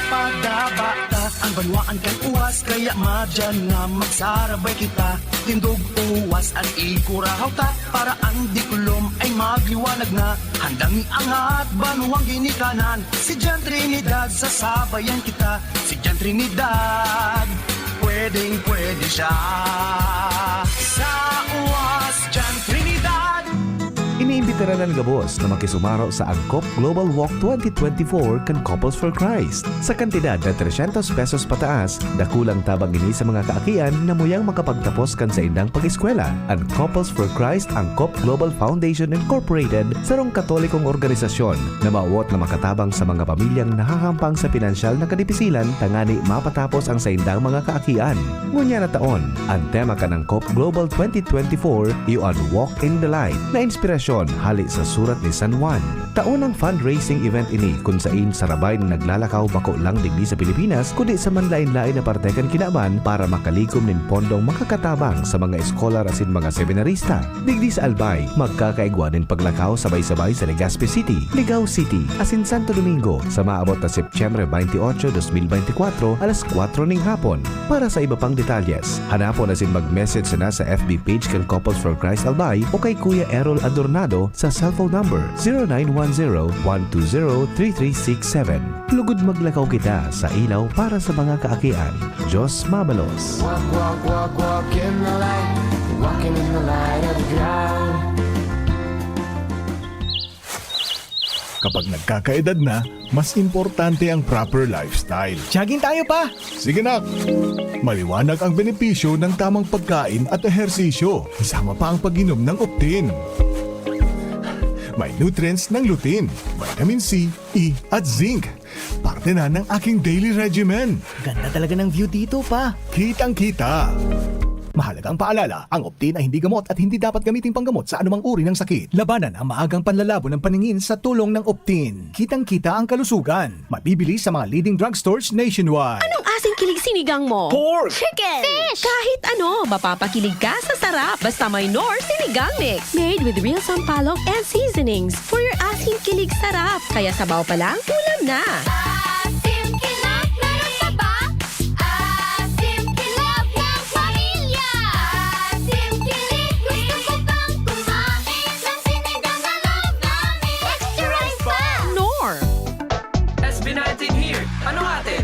Padaba ta an banwaan kan uwas, kaya madiyan na magsarabay kita. Tindog uwas an ikurahaw ta, para an diklom ay magliwanag na. Handang iangat banwang ginikanan, si Jan Trinidad, sasabayan kita. Si Jan Trinidad, pwedeng pwede siya. Sa uwas, Jan Trinidad. Iniimbitaran an gabos na makisumaro sa Angkop Global Walk twenty twenty-four kan Couples for Christ. Sa kantidad na tresyentos pesos pataas, dakulang tabang ini sa mga kaakian na muyang makapagtapos kan saindang pag-eskwela. An Couples for Christ Angkop Global Foundation Incorporated, sarong Katolikong organisasyon na mawot na makatabang sa mga pamilyang nahahampang sa pinansyal na kadipisilan tangani mapatapos ang saindang mga kaakian. Ngunyan na taon, an tema kan Angkop Global twenty twenty-four iyo an Walk in the Light, na inspirasyon hali sa Surat ni San Juan. Taon ang fundraising event ini kun sain sarabay na naglalakaw bako lang digdi sa Pilipinas, kundi sa manlaen-laen na parte kan kinaban para makalikom nin pondong makakatabang sa mga eskolar asin mga seminarista. Digdi sa Albay, magkakaigwa nin paglakaw sabay-sabay sa Legazpi City, Ligao City, asin Santo Domingo sa maabot na Setyembre twenty-eight, twenty twenty-four, alas kwatro ning hapon. Para sa iba pang detalyes, hanapon asin mag-message sana sa F B page kan Couples for Christ Albay o kay Kuya Errol Adornado sa cellphone number zero nine one zero, one two zero, three three six seven. Lugod maglakaw kita sa ilaw para sa mga kaakian. Diyos mabalos. Walk, walk, walk, walk in the light. Walking in the light of God. Kapag nagkakaedad na, mas importante ang proper lifestyle. Jogging tayo, Pa! Sige, nak! Maliwanag ang benepisyo ng tamang pagkain at ehersisyo, kasama pa ang pag-inom ng Optin. May nutrients ng lutein, vitamin C, E, at zinc. Parte na ng aking daily regimen. Ganda talaga ng view dito, Pa. Kitang-kita. Mahalagang paalala, ang Optin ay hindi gamot at hindi dapat gamiting panggamot sa anumang uri ng sakit. Labanan ang maagang panlalabo ng paningin sa tulong ng Optin. Kitang-kita ang kalusugan. Mabibili sa mga leading drugstores nationwide. Anong asing kilig sinigang mo? Pork! Chicken! Fish! Kahit ano, mapapakilig ka sa sarap. Basta may Knorr Sinigang Mix. Made with real sampalok and seasonings. For your asing kilig sarap. Kaya sabaw pa lang, ulam na. Asim Kinok, meron pa ba? Asim Kinok ng pamilya. Asim Kilig, gusto ko pang kumain ng sinigang na love namin. Extra rice pa! Knorr. S B nineteen here. Ano atin?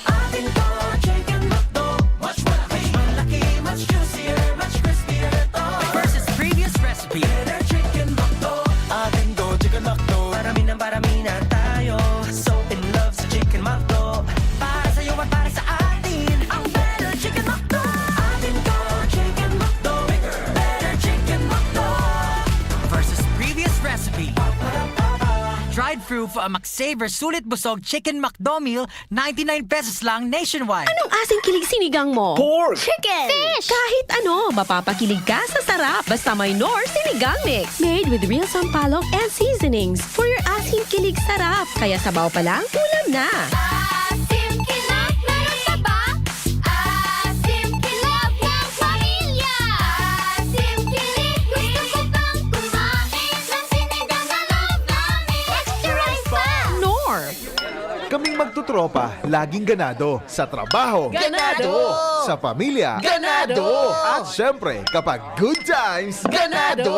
Atin to, Chicken McDo. Mas malaki, mas malaki, mas juicier, mas crispier to. Versus previous recipe. Better Chicken McDo. Atin to, Chicken McDo. Parami ng parami na tayo. So in love sa Chicken McDo. Para sa'yo at para sa atin. Ang Better Chicken McDo. Atin to, Chicken McDo. Better Chicken McDo. Versus previous recipe. Drive-thru for a McSaver Sulit Busog Chicken McDo Meal, ninety-nine pesos lang nationwide. Anong asing kilig sinigang mo? Pork! Chicken! Fish! Kahit ano, mapapakilig ka sa sarap. Basta may Knorr Sinigang Mix. Made with real sampalok and seasonings. For your asing kilig sarap. Kaya sabaw pa lang, ulam na. Asim Kinok, meron pa ba? Asim Kinok ng pamilya. Asim Kilig, gusto ko pang kumain ng sinigang na love namin. Extra rice pa! Knorr! Kaming magtotropa, laging ganado. Sa trabaho. Ganado! Sa pamilya. Ganado! At syempre, kapag good times, ganado!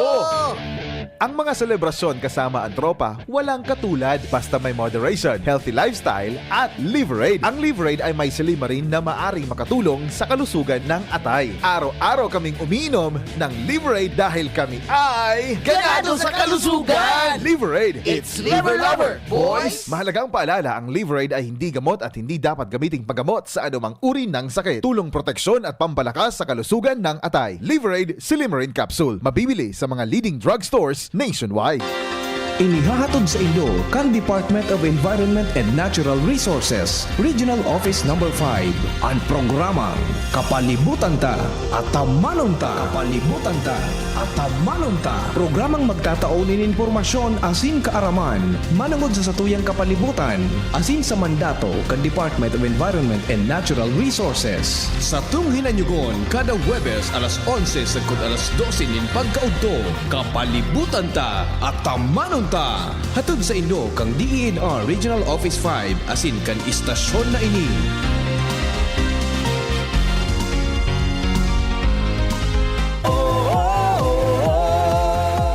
Ang mga selebrasyon kasama ang tropa, walang katulad. Basta may moderation, healthy lifestyle, at Liverade. Ang Liverade ay may silymarin na maaring makatulong sa kalusugan ng atay. Araw-araw kaming umiinom ng Liverade dahil kami ay ganado sa kalusugan! Liverade, it's Liver Lover, boys! Mahalagang paalala, ang Liverade ay hindi gamot at hindi dapat gamiting panggamot sa anumang uri ng sakit. Tulong, proteksyon at pampalakas sa kalusugan ng atay. Liverade Silymarin Capsule. Mabibili sa mga leading drugstores nationwide. Inihahatod saindo kan Department of Environment and Natural Resources, Regional Office Number five, an programang Kapalibutan Ta, Atamanon Ta. Kapalibutan Ta, Atamanon Ta. Programang magtatao nin impormasyon asin kaaraman manongod sa satuyang kapalibutan asin sa mandato kan Department of Environment and Natural Resources. Satong hinanyugon kada Huwebes alas onse sagkod alas dose nin pagkaudto. Kapalibutan Ta, Atamanon Ta. Hatod saindo kan D E N R Regional Office five asin kan istasyon na ini.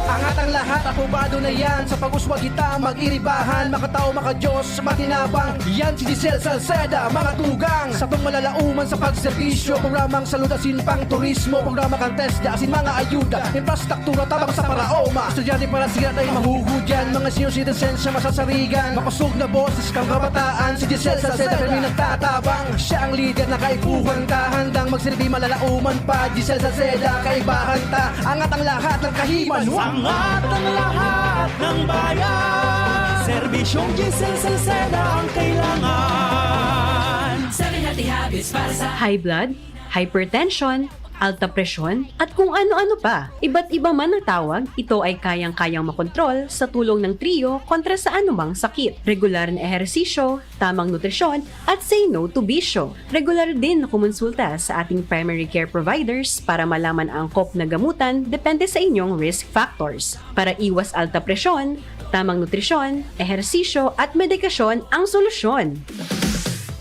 Angat ang lahat, aprobado na yan. Sa pag-uswag kita, mag-iribahan. Makatao, makadiyos, matinabang. Yan si Giselle Salceda, mga tugang. Satong malalauman sa pagserbisyo, programang salud asin pang turismo, programa kan TESDA asin mga ayuda, infrastruktura tabang sa paraoma. Estudyante para siya ay mahuhudyan, mga senior citizens siya masasarigan. Makosog na boses kan kabataan, si Giselle Salceda kami nagtatabang. Siya ang lider na kaipuhan ta, handang magsilbi malalauman pa. Giselle Salceda, kaibahan ta, angat ang lahat ng kahiman. Angat ang lahat ng bayan. Serbisyong Giselle Salceda ang kailangan. Seven Healthy Habits para sa High blood, hypertension, alta presyon, at kung ano-ano pa. Iba't iba man ang tawag, ito ay kayang-kayang makontrol sa tulong ng Trio kontra sa anumang sakit. Regular na ehersisyo, tamang nutrisyon, at say no to bisyo. Regular din na kumonsulta sa ating primary care providers para malaman ang angkop na gamutan depende sa inyong risk factors. Para iwas alta presyon, tamang nutrisyon, ehersisyo, at medikasyon ang solusyon.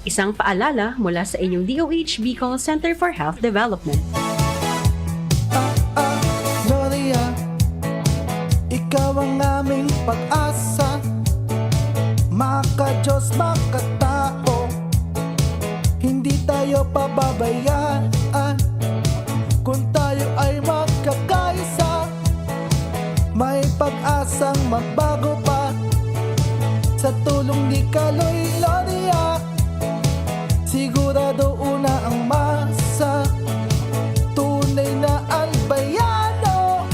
Isang paalala mula sa inyong D O H Bicol Center for Health Development. Ah, ah, Gloria, ikaw ang aming pag-asa. Maka-Diyos, makatao, hindi tayo pababayaan. Kung tayo ay magkakaisa, may pag-asang magbago pa. Sa tulong ni Kaloy Gloria, sigurado una ang masa. Tunay na albayano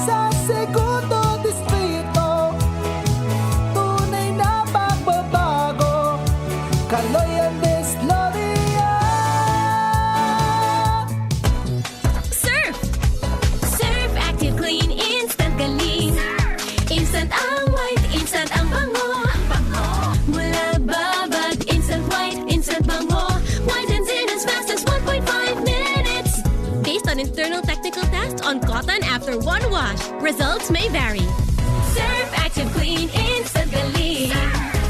sa segundo distrito. Tunay na pagbabago. Kaloy Andes Gloria. Surf! Surf Active Clean Instant Galing. Instant ang white, instant ang bango. Mula babad, instant white, instant bango. Whitens in as fast as one point five minutes. Based on internal technical test on cotton after one wash. Results may vary. Surf Active Clean Instant Galing.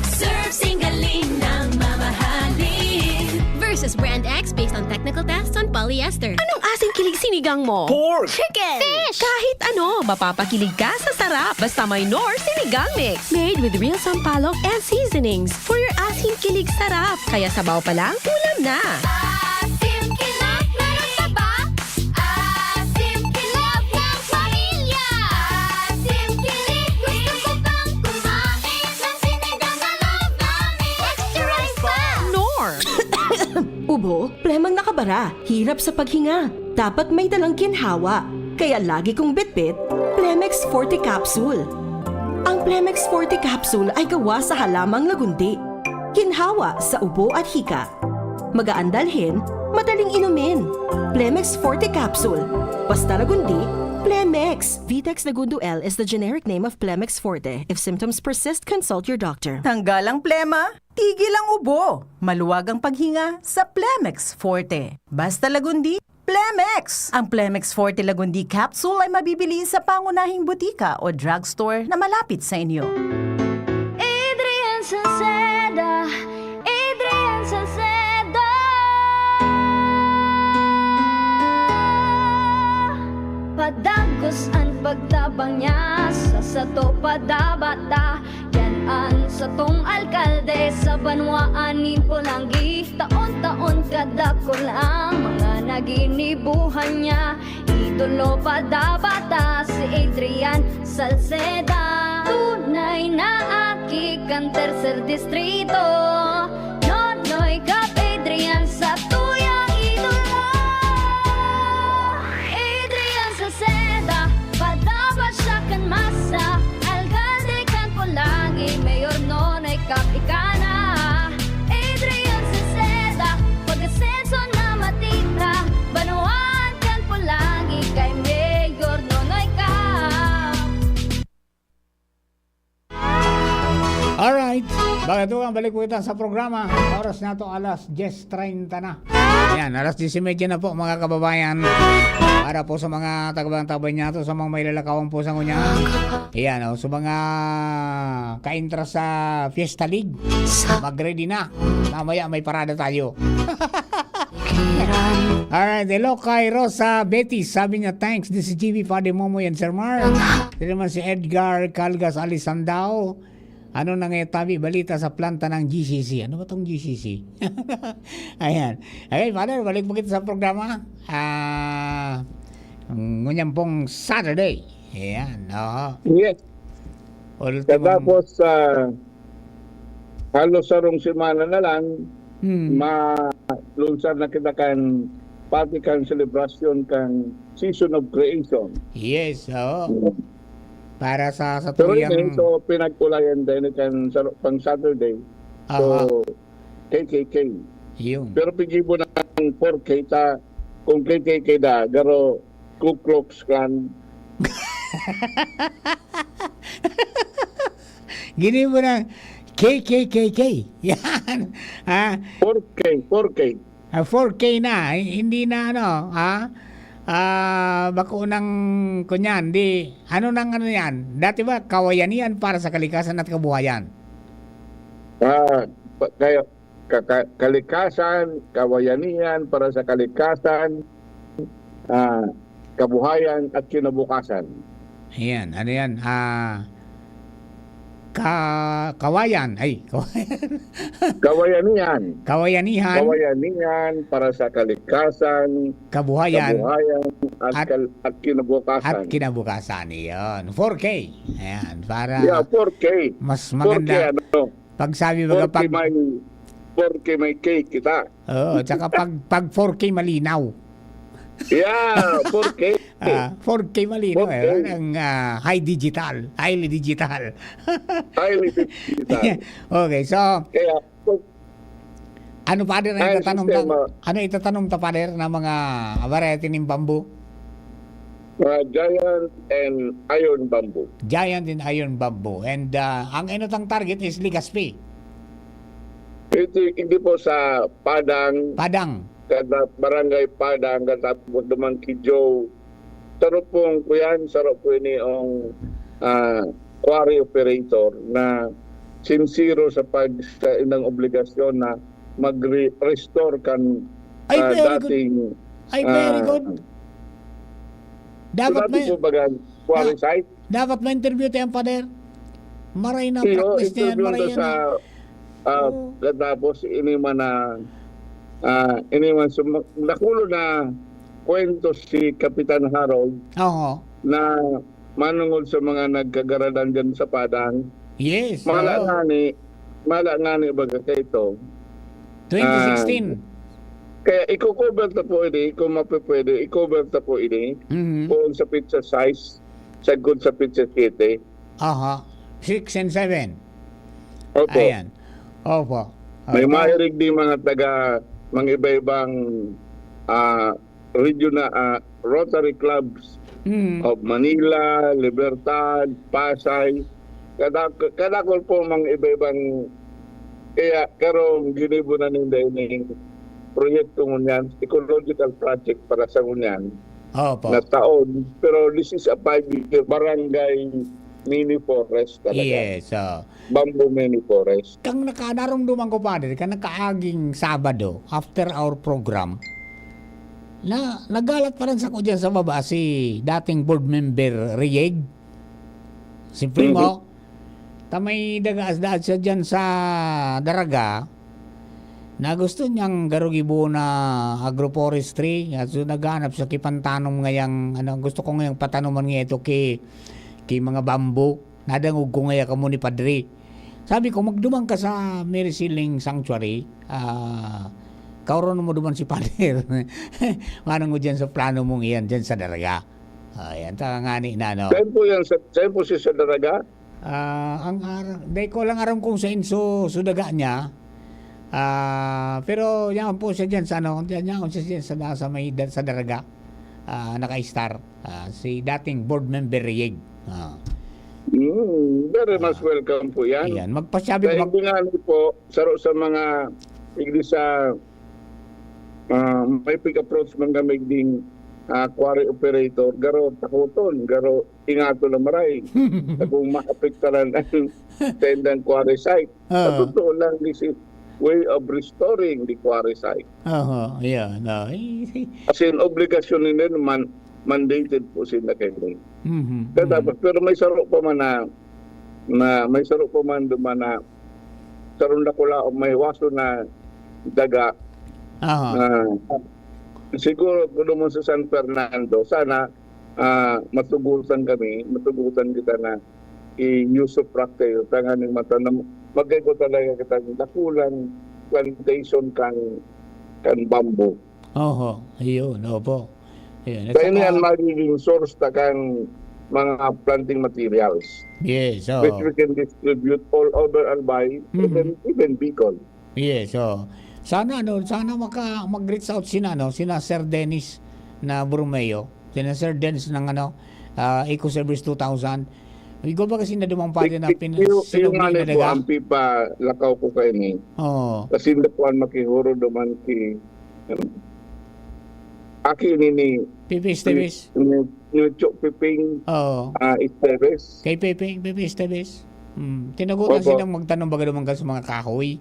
Surf Sing Galing ng mamahalin. Versus Brand X based on technical tests on polyester. Anong asing kilig sinigang mo? Pork! Chicken! Fish! Kahit ano, mapapakilig ka sa sarap. Basta may Knorr Sinigang Mix. Made with real sampalok and seasonings for your asing kilig sarap. Kaya sabaw pa lang, ulam na! Asim kilig, meron ka ba? Asim kilig ng pamilya. Asim kilig, gusto ko pang kumain ng sinigang na love mommy. Extra rice pa! Knorr! Ubo, plemang nakabara, hirap sa paghinga. Dapat may dalang ginhawa. Kaya lagi kong bitbit, Plemex Forte Capsule. Ang Plemex Forte Capsule ay gawa sa halamang lagundi. Ginhawa sa ubo at hika. Magaan dalhin, madaling inumin. Plemex Forte Capsule. Basta lagundi, Plemex. Vitex Lagundo L is the generic name of Plemex Forte. If symptoms persist, consult your doctor. Tanggal ang plema, tigil ang ubo. Maluwag ang paghinga sa Plemex Forte. Basta lagundi, Plemex! Ang Plemex Forte Lagundi Capsule ay mabibili sa pangunahing butika o drugstore na malapit sa inyo. Adrian Salceda, Adrian Salceda. Padagos an pagtabang niya, sa sato padabata. Yan an satong alkalde sa banwaan nin Polangui. Taon-taon kadakul ang mga naginibuhan niya. Idolo padabata si Adrian Salceda. Tunay na aki kan tercer distrito. Nonoy Cap Adrian satuyang idolo. Adrian Salceda, padaba siya kan masa. Alga Alright. Mga tugang, balik po kita sa programa. Oras na to, alas diyes treinta na. Yan, alas diyes y media na po, mga kababayan. Para po sa mga taga-Bantaban niya to, sa mga may lalakawan po sa ngunya. Yan, oh, sa mga kaintra sa Fiesta League, mag-ready na. Mamaya may parada tayo. Alright, hello kay Rosa Betis. Sabi niya, "Thanks, this is G B, Father Momoy, and Sir Mar." Ito naman si Edgar Calgas Alisandao. Ano na nga tabi balita sa planta ng G C C? Ano ba tong G C C? Ayan. Okay, Father, balik po kita sa programa. Ah, ngunyan pong Saturday. Ayan, oho. Yes. Ultimong Katapos, ah, halos sarong semana na lang, Hmm. malunsad na kita kan Vatican celebration kan Season of Creation. Yes, oo. Para sa, sa Pero tuyang yun, so, pinag-ulayan din kan sa, pang Saturday. So, Aha. K K K. Yun. Pero pigibo na ang four K ta, kung K K K da, garo Ku Klux Klan. Ginibo na, K K K K. Yan. Ah. Four K, four K. Ah, four K na, hi-, hindi na ano, ha? Ah, bako nang kunyan, di, ano nang ano yan? Dati ba, Kawayanian para sa Kalikasan at Kabuhayan? Ah, pa-, kaya, ka-, ka-, kalikasan, kawayanian para sa kalikasan, ah, kabuhayan at kinabukasan. Ayan, ano yan? Ah, ka-, kawayan, ay, kawayan. Kawayanian. Kawayanihan. Kawayanian para sa kalikasan, Kabuhayan. kabuhayan, at At kal-, at kinabukasan. At kinabukasan, iyon. Four K. Ayan, para Yeah, four K. mas Four K, maganda. ano? Pag sabi, baga, Four K pag may, four K may K kita. Oo, tsaka pag, pag four K malinaw. Yeah, four K. Ah, four K malinaw, eh. Four K. Ang, ah, high digital, highly digital. Highly digital. Okay, so, Kaya, ano, Father, ang Ang itatanong ta, sistema. ano itatanong ta, Father, na mga variety nin bamboo? Mga giant and iron bamboo. Giant and iron bamboo. And, ah, ang inutang target is Legazpi. Ito, hindi po sa Padang. Padang. Kada barangay Padang, katapos naman Kijo. Saro pong kuyan, saro po ini ang, ah, quarry operator na sinsero sa pag-, sa inang obligasyon na magre-, restore kan, Ay, ah, very good. dating, Ay, very ah, good. Dapat sinabi may, po baga, quarry da-, site? dapat ma-interview tayo ang pader. Maray na Iyo, practice niya yan, interview maray to yan sa, eh. ah, Oo. katapos ini man na, ah, ini man sum-, nakulo na kwento si Kapitan Harold Oo. na manungod sa mga nagkagaradan dyan sa Padang. Yes, Mala oo. nga ni, mala nga ni baga kaito. Twenty sixteen. Ah, kaya iko-cover ta po ini, kung mapipwede, i-cover ta po ini. Mhm. Poon sa pizza size, sagkod sa pizza siete. Aha. Six and seven. Opo. Ayan. Opo. May Opo. mahirig di mga taga, mga iba-ibang, ah, regional, ah, Rotary Clubs Mm. of Manila, Libertad, Pasay. Kadak-, kadakol po mga iba-ibang, kaya karong ginibo na ninda ining proyekto ngunyan, ecological project para sa ngunyan Opo. na taon. Pero this is a five-year barangay mini forest talaga. Yes, oo. Bamboo mini forest. Kang naka-, narumduman ko, Father, kang nakaaging Sabado, after our program, na, nagalat pa rin sako dyan sa baba si dating board member Rieg, si Primo. Mhm. Ta may daga-, daad siya dyan sa Daraga, na gusto niyang garo gibo na agroforestry. At so, naghahanap siya ki pantanom ngayang, ano, gusto ko ngayang patanuman nga ito ki, ki mga bamboo. Nadangog ko ngaya kamo ni Padre. Sabi ko, "Magduman ka sa Mary Siling Sanctuary, ah, kaoronon mo duman si Father." Manong mo dyan sa plano mong iyan, dyan sa Daraga. Ah, yan, ta ngani na, no? Saan po yan? Sa, saan po siya sa Daraga? Ah, ang ar-, di ko lang aram kung sa inso, sudaga niya. Ah, pero yan po siya dyan sa, ano, dyan, yan siya dyan sa, sa may, sa Daraga. Ah, naka-star. Ah, si dating board member Rieg. Ah. Mm, very much Ah. welcome po yan. Ayan, magpasabi Kaya mag- hindi nga ano po, saro sa mga, hindi sa, ah, may pig-approach man kami ding, ah, quarry operator, garo takoton, garo ingato na maray. Na kung maapektaran ang sendang quarry site. Sa Ah. totoo lang, this is way of restoring the quarry site. Oho, ayan, oh. Eh, si As in, obligasyon nila naman, mandated po sila kayo. Mhm, Kaya mhm. dapat, pero may saro pa man na, na, may saro pa man duman na, sarong dakula o may waso na daga Aha. na, siguro, kung duman sa San Fernando, sana, ah, matugutan kami, matugutan kita na i-usufruct kayo, tanganing matanam, magkaigo talaga kita ng dakulang plantation kan, kan bamboo. Oho, ayun, opo. Ayun, at Kaya saka niyan magiging source ta kan mga planting materials, Yes, oo. which we can distribute all over Albay, Mhm. even, even Bicol. Yes, oo. Sana, ano, sana maka-, mag-reach out sina, ano, sina Sir Dennis na Borromeo, sina Sir Dennis ng, ano, ah, Eco Service two thousand. Ikaw ba kasi na dumang pati na Tik-, tik-, pin-, yung, yung sinugli ano na po, daga? ang pipa, lakaw ko kayo ni. Oo. Kasi hindi po ang makihuro duman ki, um, aki ni, ni, Pipi Esteves. ni, ni Nucho Piping, Oo. ah, Esteves. Kay Piping, Pipi Esteves. Hmm. Tinagutan Opo. silang magtanom baga duman ka sa mga kahoy.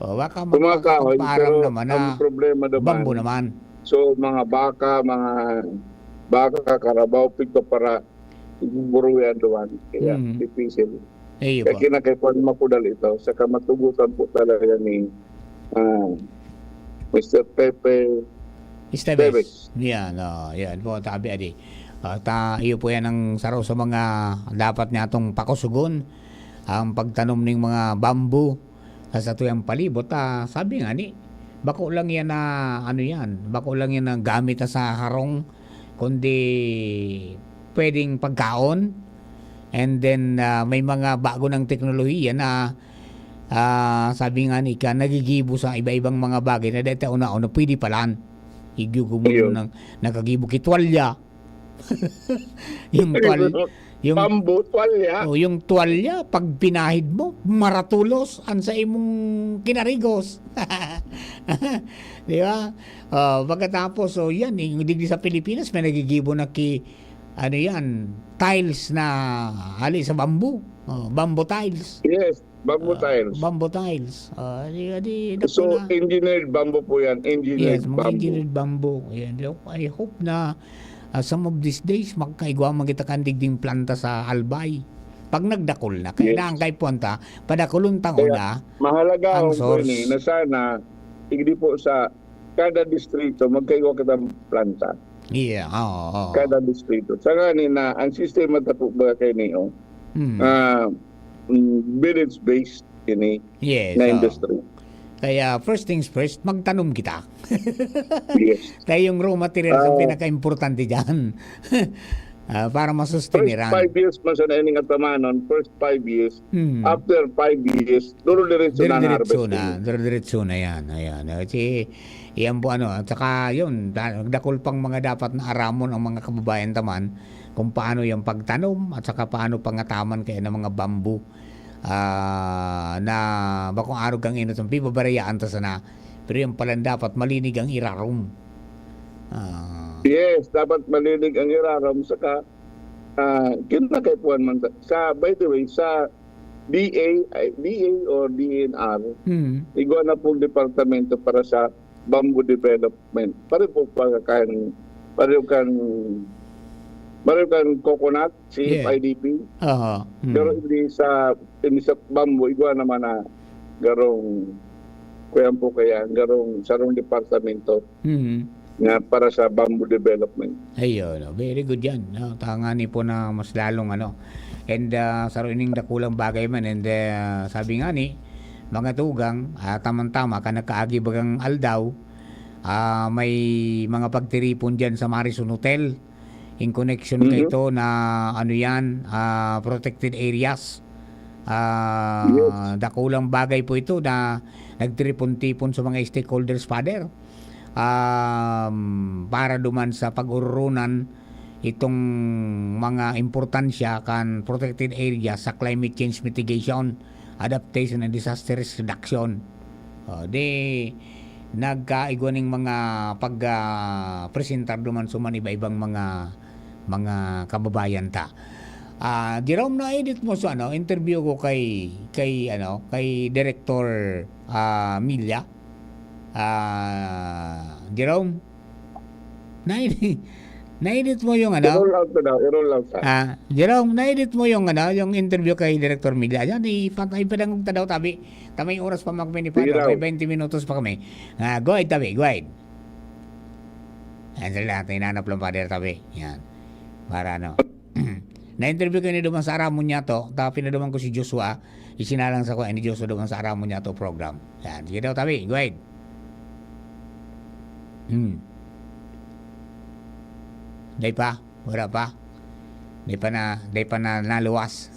O, baka Sa mga magpaka-, kahoy, magpaaram pero naman ang na problema naman, bambu naman. so, mga baka, mga baka, karabaw, pigpapara, buruyan duman. Kaya Mm. difícil. Iyo Kaya po. kinakaipuhan makudal ito. Saka matugutan po talaga ni, ah, Mister Pepe Esteves. Esteves. Yan, oh, yan po, tabi adi. At, ah, iyo po yan ang saro sa mga dapat niya itong pakusugon, ang pagtanom ng mga bamboo sa satuyang palibot. Ah, sabi nga ni, bako lang yan na, ano yan, bako lang yan na gamit na sa harong, kundi pwedeng pagkaon. And then, ah, may mga bago ng teknolohiya na, ah, sabi nga ni ka, nagigibo sa iba-ibang mga bagay na dati una-una pwede palan. Igugumon Ayun. ng nakagibo ki tuwalya. Yung tuwal-, yung Bamboo, tuwalya. Oh, yung tuwalya, pag pinahid mo, maratulos ang sa imong kinarigos. Di ba? Oh, pagkatapos, oh, yan, eh, yung digdi sa Pilipinas, may nagigibo na ki-, ano yan, tiles na hali sa bamboo. Oh, bamboo tiles. Yes, bamboo Ah, tiles. bamboo tiles. Ah, di, di, So, dakula. engineered bamboo po yan. Engineered Yes, mga bamboo. engineered bamboo. Yan. I hope na, ah, some of these days, magkaigwa man kita kan digding planta sa Albay. Pag nagdakul na, Yes. kailangan kay puwanta, padakulon ta Kaya, nguna mahalaga ang ang source. Ni, na sana, hindi po sa kada distrito, magkaigwa kitang planta. Yeah, oo, oo. Kada distrito. Sa ngani na, ang sistema ta po ba kay Neo, Mm. ah, mm, village-based ini Yes, na oo. industry. Kaya, first things first, magtanom kita. Yes. Kaya yung raw materials ang Ah. pinaka-importante dyan. Ah, para First masustiniran. five years man sana ining atamanon, first five years. Hmm. After five years, duro-diretso na ang Dire-diretso harvesting. na, dire-diretso na yan. Ayan. Kasi, yan po ano, at saka yun, da-, dakul pang mga dapat na aramon ang mga kababayan taman kung paano yung pagtanom at saka paano pangataman kaya ng mga bamboo. Ah, na bakong arog kang inot, ang pibabarayaan ta sana. Pero yung palan dapat malinig ang irarom. Ah. Yes, dapat malinig ang irarom. Saka, ah, kinakaipuhan man sa, sa, by the way, sa D A, ay, D A or D N R, Mm. igwa na pong departamento para sa bamboo development. Pare po pagkakan, pare kan, pare kan coconut, Yeah. C F I D P. Aha. Mm. Pero hindi sa, hindi sa bamboo, igwa naman na garong, kuyan po kaya, garong sarong departamento Mm. nga para sa bamboo development. Ayun, oh, very good yan, no? Tangani po na mas lalong ano. And, ah, saro ining dakulang bagay man. And, ah, sabi nga ni, mga tugang, ah, tamang-tama, ka nagkaagi bagang aldaw, ah, may mga pagtiripon dyan sa Marison Hotel. In connection Mhm. kaito na, ano yan, ah, protected areas. Ah, Yes. dakulang bagay po ito na nagtiripon-tipon sa mga stakeholders, Father. Um, para duman sa pag-ururunan itong mga importansya kan protected area sa climate change mitigation, adaptation, and disaster risk reduction. O, di nagkaigwa ning mga pag, ah, presentar duman sa man iba-ibang mga, mga kababayan ta. Ah, Jerome, na-edit mo sa ano, interview ko kay, kay ano, kay Director, ah, Milla. Ah, Jerome, na-edit, na-edit mo yung ano? I-roll out na daw, i-roll out na. Ah, Jerome, na-edit mo yung ano, yung interview kay Director Milla. Yan, ipat-, ipadangog ta daw, tabi. Ta may oras pa man kami ni Father, may twenty minutos pa kami. Ah, go ahead, tabi, go ahead. Yan sila, hinanap lang, Father, tabi. Yan. Para ano. Na-interview ko ni duman sa Aramon niya to, ta pinaduman ko si Joshua, isinalang sa ko ni Joshua duman sa Aramon niya to program. Yan, sige daw, tabi, go ahead. Hmm. Day pa? Wala pa? Day pa na, day pa na naluwas?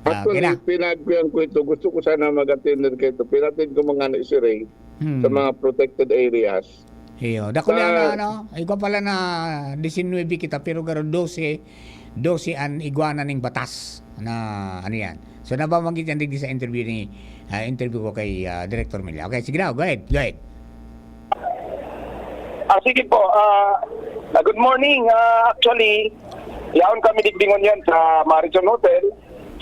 Ah, okay Actually, na. Pinag ko yan ko ito. Gusto ko sana mag-attend kayo ito. Pinatid ko mga ano, si Ray Hmm. sa mga protected areas. Iyo. Dakula Sa na, ano, igwa pala na disinwebe kita, pero garo dose, dose an igwa na ning batas na, ano yan. So, nababanggit yan digdi sa interview ni, ah, interview ko kay, ah, Director Milla. Okay, sige na, go ahead, go ahead. Ah, sige po. Ah, ah, good morning. Ah, actually, yaon kami digdi ngunyan sa Marriott Hotel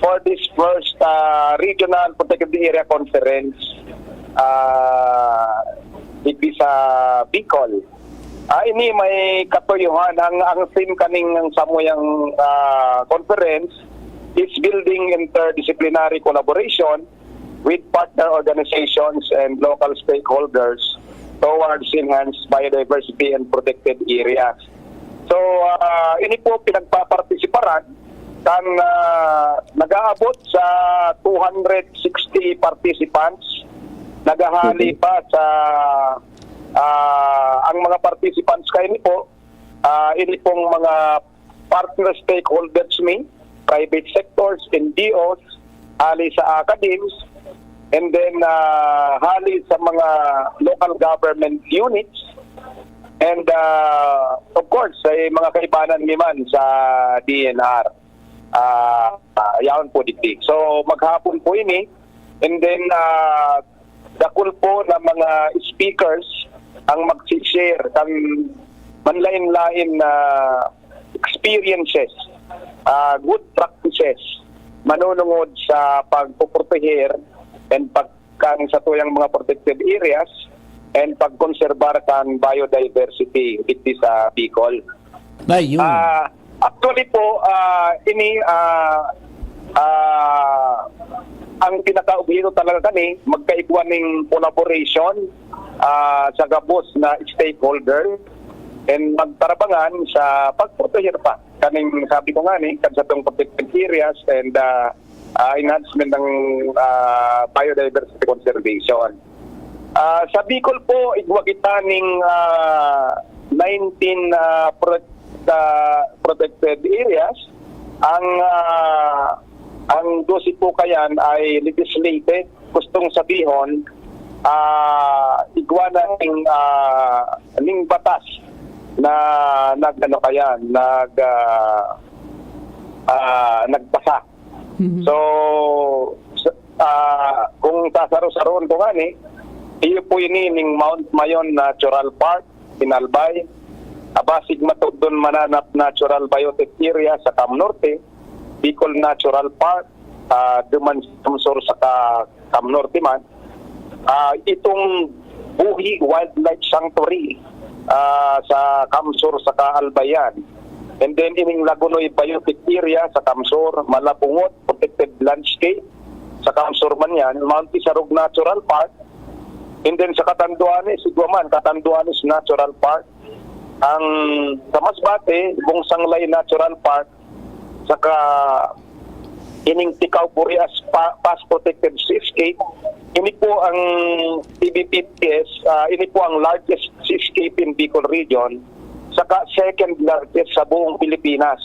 for this first, ah, Regional Protected Area Conference, ah, digdi sa Bicol. Ah, ini may katuyohan. Ang, ang theme kaning samuyang, ah, conference is building interdisciplinary collaboration with partner organizations and local stakeholders towards enhanced biodiversity and protected areas. So, ah, ini po pinagpapartisiparan kan, ah, nag-aabot sa two hundred sixty participants. Naghahali Mhm. pa sa, ah, ang mga participants kaini po, ah, ini pong mga partner stakeholders mi, private sectors, N G Os, hali sa academies, and then, ah, hali sa mga local government units, and, ah, of course, sa mga kaibanan mi man sa D N R. Ah, ah, yaon po digdi. So, maghapon po ini, and then, ah, dakul po na mga speakers ang magsi-share kan manlain-lain na experiences, ah, good practices, manunungod sa pagpoproteher and pag-, kan satuyang mga protected areas and pagkonserbar kan biodiversity digdi sa Bicol. Ayun. Ah, actually po, ah, ini, ah, ah, ang pinakaobheto talaga kani, magkaigwa ning collaboration, ah, sa gabos na stakeholder and magtarabangan sa pagproteher pa kaning, sabi ko nga ni, kan satong protected areas and, ah, ah, enhancement ng, ah, biodiversity conservation. Ah, sa Bicol po, igwa kita ning, ah, nineteen, ah, pro-, ah, protected areas. Ang, ah, ang dose po kayan ay legislated. Gustong sabihon, ah, igwa na ning, ah, ning batas na nag-ano kayan, nag, ah, ah, nagpasa. Mhm. So, sa, ah, kung sasaro-saroon ko ngani, iyo po ini ning Mount Mayon Natural Park in Albay. Ah, basig matugdon Mananap Natural Biotic Area sa Cam Norte, Bicol Natural Park, ah, duman sa Cam Sur saka Cam Norte man. Ah, itong Buhi Wildlife Sanctuary, ah, sa Cam Sur saka Albay yan. And then ining Lagunoy Biotic Area sa Cam Sur, Malabungot Protected Landscape sa Cam Sur man yan, Mount Pisarog Natural Park, and then sa Catanduanes, igwa man, Catanduanes Natural Park. Ang sa Masbate, Bungsanglay Natural Park, saka ining Ticao Boreas Pa-, Pass Protected Seascape. Ini po ang P B P P S, ah, ini po ang largest seascape in Bicol Region, saka second largest sa buong Pilipinas.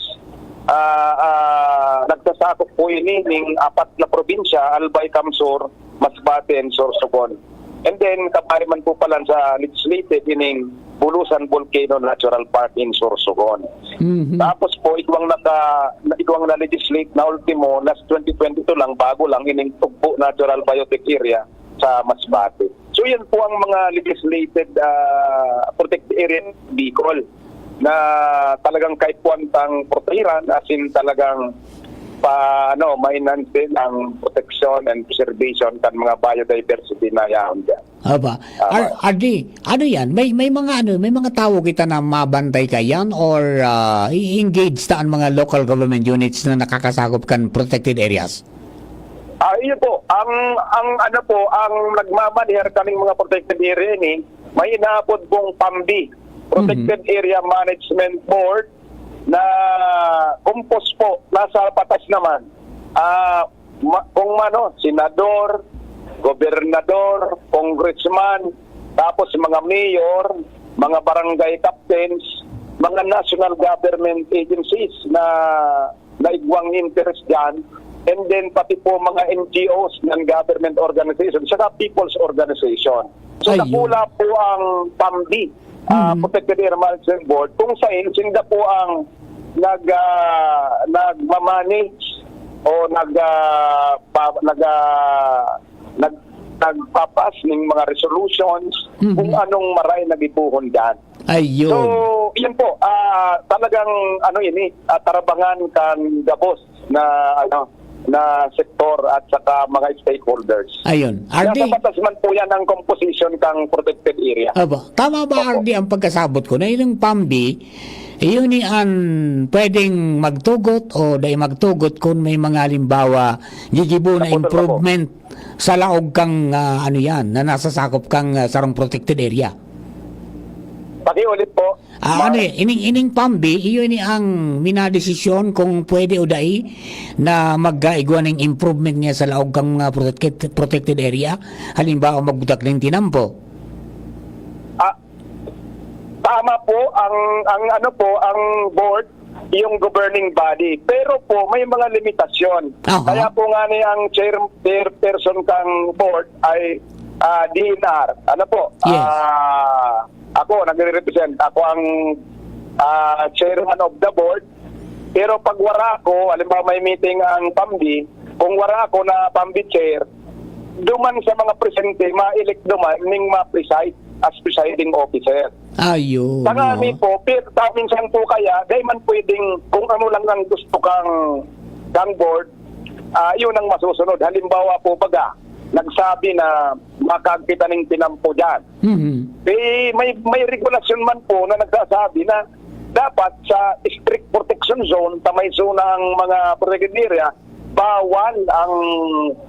Ah, ah, nagsasakop po ini ning apat na probinsya, Albay, Cam Sur, Masbate, and Sorsogon. And then, kabay man po pala sa legislative ining Bulusan Volcano Natural Park in Sorsogon. Mhm. Tapos po, igwang naka, igwang na-legislate na ultimo, last twenty twenty-two lang, bago lang, ining Tugbo Natural Biotic Area sa Masbate. So, yan po ang mga legislated, ah, protected area ng Bicol na talagang kaipuhan tang protehiran, as in talagang pa, ano, ma-enhance din ang protection and preservation kan mga biodiversity na yaon dyan. Aba, Tama. Ar-, Ardi, ano yan? May, may mga ano, may mga tawo kita na mabantay ka yan or, ah, i-engage ta ang mga local government units na nakakasakop kan protected areas? Ah, iyo po. Ang, ang ano po, ang nagmamaneher kaning mga protected area ni, may inaapod pong PAMBI, Protected Mhm. Area Management Board, na composed po, nasa batas naman. Ah, ma-, kung ano, senador, gobernador, congressman, tapos mga mayor, mga barangay captains, mga national government agencies na naigwang interest dyan, and then pati po mga N G Os, non-government organization, saka people's organization. So, Ayun. Dakula po ang PAMBI, ah, Mhm. Protected Area Management Board, kung sain sinda po ang nag, ah, nagmamanage o nag, ah, pa-, nag, ah, nag-, nagpapas ning mga resolutions Mhm. kung anong maray na gibohon dyan. Ayun. So, yun po, ah, talagang ano ini, ah, tarabangan kan gabos na, ano, na sektor at saka mga stakeholders. Ayun. Nasa Ardi, batas man po yan ang composition kang protected area. Aba, tama ba, Opo. Ardi, ang pagkasabot ko na yung PAMBI, yun ni an pwedeng magtugot o dai magtugot kung may mga halimbawa, gigibo na Naputol na po. improvement sa laog kang, ah, ano yan, na nasa sakop kang, ah, sarong protected area? Pakiulit po. Ah, Mar- ano eh, ining, ining PAMBI, iyo ini ang minadesisyon kung pwede o dai na magkaigwa ning improvement niya sa laog kang, ah, protected, protected area. Halimbawa, magbutak ning tinampo. Ah, tama po, ang, ang ano po, ang board, yung governing body. Pero po, may mga limitasyon. Aha. Kaya po nga ni ang chair, chairperson kang board ay, ah, D N R. Ano po? Yes. Ah, ako, nagre-represent. Ako ang, ah, chairman of the board. Pero pag wara ako, halimbawa may meeting ang PAMBI, kung wara ako na PAMBI chair, duman sa mga presente, ma-elect duman ning ma-preside as presiding officer. Ayun, Sa kami no? po, pir-, ta-, minsan po kaya, dai man pwedeng kung ano lang ang gusto kang, kang board, ah, yun ang masusunod. Halimbawa po, baga, nagsabi na makagkita ning tinampo dyan. Mhm. Eh, may, may regulasyon man po na nagsasabi na dapat sa strict protection zone, ta may zona ang mga protected area, bawal ang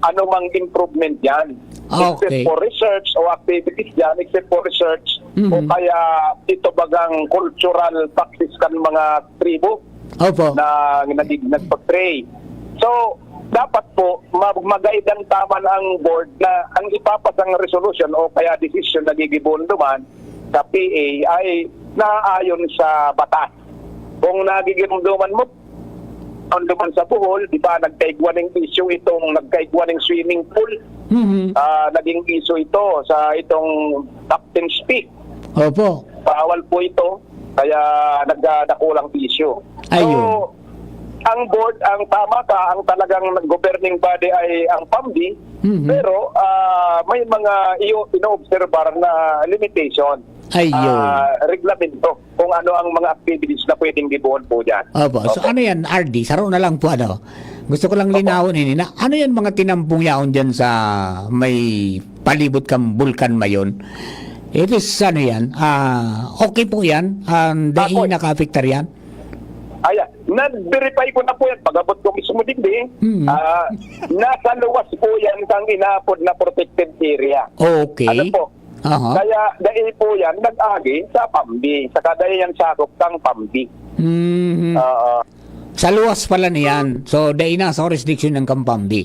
anumang improvement dyan. Ah, Except okay. for research o activities dyan, except for research, Mhm. o kaya ito bagang cultural practice kan mga tribo Opo. na nagig-, nagpa-pray. So, dapat po, ma-, mag-guide ang tama ang board na ang ipapasang resolution o kaya desisyon na gigibohon duman sa P A ay naayon sa batas. Kung nagigirumduman mo, ang duman sa Bohol, di ba, nagkaigwa ning issue itong, nagkaigwa ning swimming pool. Mhm. Ah, naging issue ito sa itong Captain's Peak. Opo. Bawal po ito, kaya nagdadakulang issue. Ayun. So, ang board, ang tama ka, ang talagang governing body ay ang PAMBI, Mhm. pero, ah, may mga iyo, inoobserbar na limitation, Ayun. ah, reglamento kung ano ang mga activities na pwedeng gibohon po dyan. Opo. So, Opo. ano yan, R D? Saro na lang po, ano? Gusto ko lang Opo. linawon ini na, ano yan mga tinampong yaon dyan sa may palibot kang Bulkan Mayon? It is, ano yan, ah, okay po yan? Ah, dai Ako nakaapektar yan? Ayan, na-verify ko na po yan. Pag-abot ko mismo digdi, Hmm. ah, nasa luwas po yan kang inaapod na protected area. Okay. Ano po? Aha. Kaya dai po yan nag-agi sa PAMBI. Saka dai yan sakop kang PAMBI. Mhm. Oo. Sa luwas pala niyan. So, dai na sa jurisdiction ng kang PAMBI.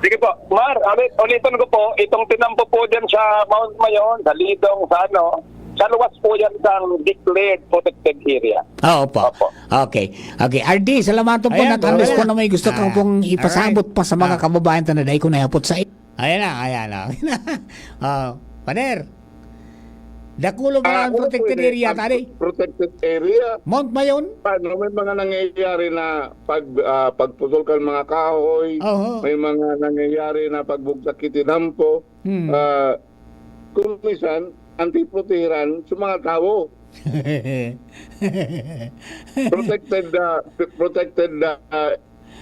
Sige po. Mar, ulit, ulitin ko po, itong tinampo po dyan sa Mount Mayon, sa Lidong, sa ano, sa luwas po yan ng declared protected area. Ah, opo. Opo. Okay. Okay. R D, salamatan po Ayan, at ang wala. Ko na may gusto kang Ah, pong ipasabot alright. pa sa mga Ah. kababayan ta na dai ko nahapot sa Ayan na, ayan na. Ah, Pader, dakul pa Ah, ang ano po protected yun eh, area, ang tadi. Protected area? Mount Mayon? Paano, may mga nangyayari na pag, ah, pagputol kan mga kahoy, Oho. may mga nangyayari na pagbugtak ki tinampo. Hmm. Ah, kung minsan, ang tiprotehiran sa mga tawo. Protected, ah, protected, ah,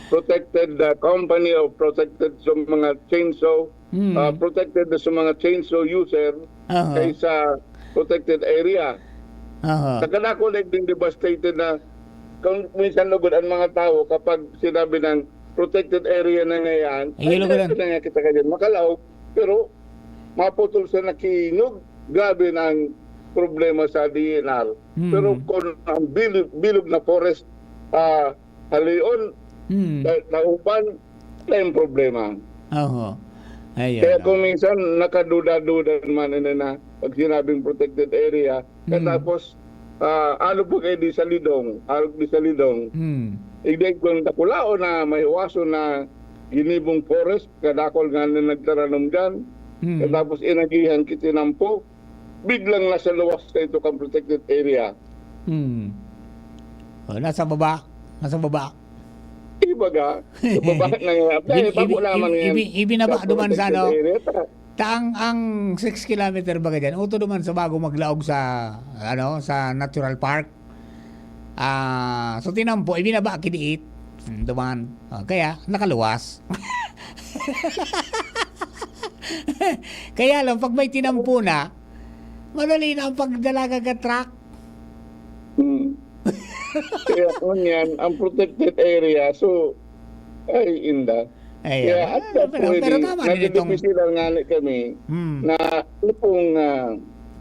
protected, ah, company o protected sa mga chainsaw, Hmm. ah, protected na sa mga chainsaw user Aha. kaysa protected area. Aha. Sa kadako na din devastated na kung minsan lugod ang mga tao kapag sinabi ng protected area na ngayon, Ay, ay, lugod na yan. na nga kita ganyan, makalaog, pero maputol sa nakinog. Grabe na ang problema sa D N R. Hmm. Pero kung ang bilog, bilog na forest, ah, halion, Hmm. na, nauban, wala yung problema. Oho. Ayan, Kaya kung oh. minsan, nakaduda-duda naman, ano na, pag sinabing protected area, Hmm. katapos, ah, ano po kayo di sa Lidong, arog di sa Lidong, Hmm. igday kung dakulaon na may huwaso na ginibong forest, kadakol nga na nagtaranom dyan, Hmm. katapos inagihan ki tinampo, biglang nasa luwas na ito kang protected area. Hmm. Oh, nasa baba. Nasa baba. Ibaga, sa baba na nga. Dahil Ibi-, bago ibi-, lamang ibi-, yan ibi-, ibinaba sa duman sa protected ano? area. Ta- Ta ang, ang six kilometer baga dyan, uto duman sa bago maglaog sa, ano, sa natural park. Ah, so tinampo, ibinaba ki diit. Hmm, duman. Oh, kaya, nakaluwas. Kaya lang, pag may tinampo na, madali na ang pagdalaga ka truck. Hmm. Kaya, ngunyan, ang protected area, so, ay, inda. Ayan. Kaya, Ah, at that pero, point, pero eh, tama din itong nadidipisilan nga ni kami Hmm. na, ano pong, ah,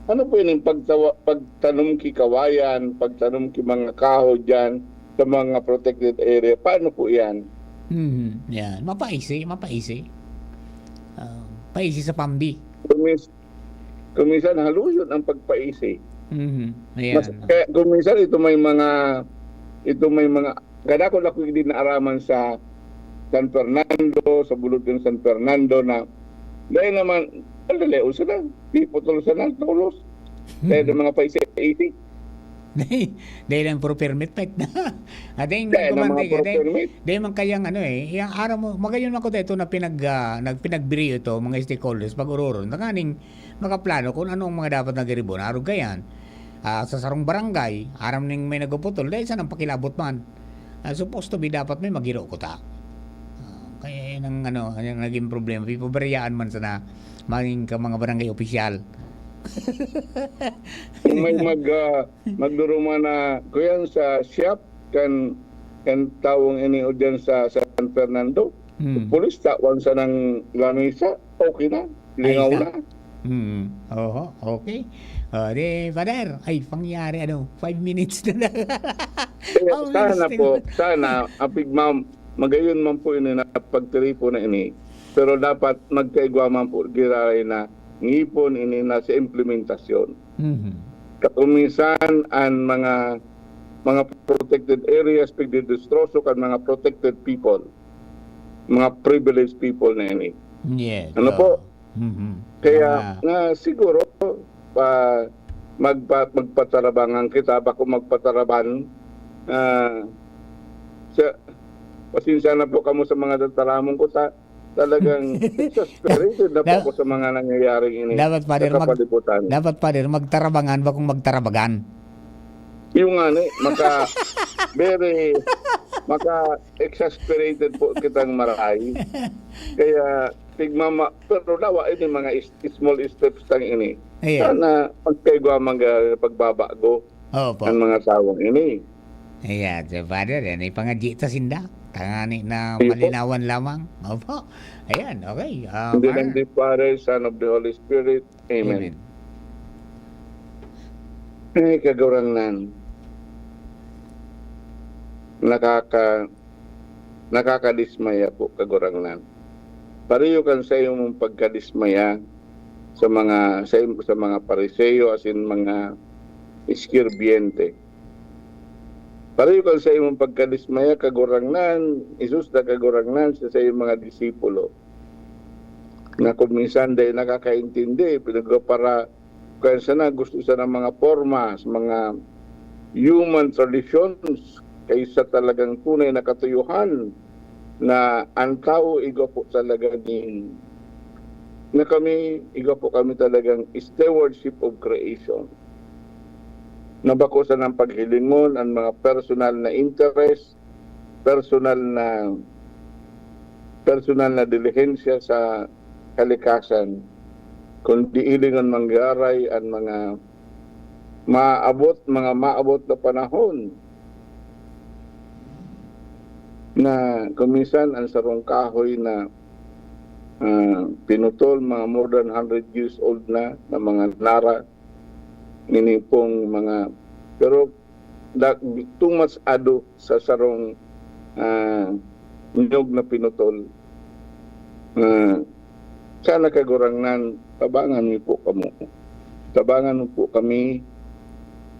ano po yun, yung pagtawa-, pagtanom ki kawayan, pagtanom ki mga kahoy dyan sa mga protected area. Paano po yan? Mhm. Yan. Mapaisi, mapaisi. Ah, paisi sa pambi. Kumis-, kuminsan haluyon ang pagpaisi. Mhm. Ayan. Mas, kaya kuminsan ito may mga, ito may mga, kadakol ako din naaraman sa San Fernando, sa bulod ng San Fernando na, dahil naman, ang lalayo sila, di putol sa nagtulos. Dahil ng mga paisi-isi. Dahil, dahil ang pro permit, pet na. At yung Dahil ng mga nagkumanti ka, pro dahil, permit. dahil man kayang ano eh, yung araw mo, magayon ako dito na pinag, ah, nagpinagbiriyo ito, mga stakeholders, pag-ururon, tanganing makaplano kung ano ang mga dapat na giribo na arog kayan. Ah, sa sarong barangay, aram ning may nagpuputol, dahil sa nang pakilabot man. Ah, supposed to be, dapat may magiro ko ta. Ah, kaya yan ang, ano, yan ang naging problema. Pipabariyaan man sana maging ka mga barangay opisyal. Kung may mag, ah, magduruma na, kuyan sa shop, kan, kan tawong ini o dyan sa San Fernando, Hmm. pulis, tawan sa nang lamisa, okay na, lingaw Ayos na. na. Hmm. Oho, okay. O, di, Father, ay, pangyari, ano, five minutes na lang. Kaya Oh, sana minutes na po, lang. sana, apig ma'am, magayon man po ini na pagtiripon na ini. Pero dapat magkaigwa man po, giraray na ngipon ini na sa implementasyon. Mhm. Kakuminsan, ang mga, mga protected areas, pigdidestroso kan mga protected people, mga privileged people na ini. Yes, Ano oo. po? Mhm. Kaya Tama. nga siguro, pa, magpa-, magpatarabangan kita, bako magpataraban. Ah, sa, pasensya na po kamo sa mga tataramon ko, ta-, talagang exasperated na po Da-, ako sa mga nangyayaring ini dapat, Father, sa mag-, kapalibutan. dapat, Father, magtarabangan, bakong magtarabagan. Yung nga ni, maka-, very, maka-exasperated po kitang maray. Kaya, tigmama-, pero dawa, ini mga is-, small steps tang ini. Ayan. Sana magkaigwa mga pagbabago Opo. ang mga tawong ini. Ayan, so, Father, yan, ipangadyi ta sinda. Tangani na Iyo po. malinawan lamang. Opo. Ayan, okay. Ah, In the name of Father, the Son, of the Holy Spirit. Amen. Amen. Ay, Kagurangnan. Nakaka-, nakakadismaya po, Kagurangnan. Pareho kan sa imong pagkadismaya sa mga, sa im-, sa mga Pariseo, asin mga eskribiyente. Pareho kan sa imong pagkadismaya, Kagurangnan, Jesus na Kagurangnan, sa, sa iyong mga disipulo. na kung minsan dai nakakaintindi, pinagpapara-, kaya sana gusto sana mga pormas, mga human traditions, kaysa talagang tunay na katuyuhan na ang tao igwa po talaga nin, na kami, igwa po kami talagang stewardship of creation. Na bako sanang paghilingon ang mga personal na interest, personal na, personal na dilihensya sa kalikasan, kundi hilingon manggaray ang mga maabot, mga maabot na panahon na kung minsan ang sarong kahoy na, ah, pinutol, mga more than hundred years old na, na mga nara, ini pong mga, pero da-, too much ado sa sarong, ah, niyog na pinutol. Ah, sana, Kagurangnan, tabangan niyo po kamo. Tabangan mo po kami.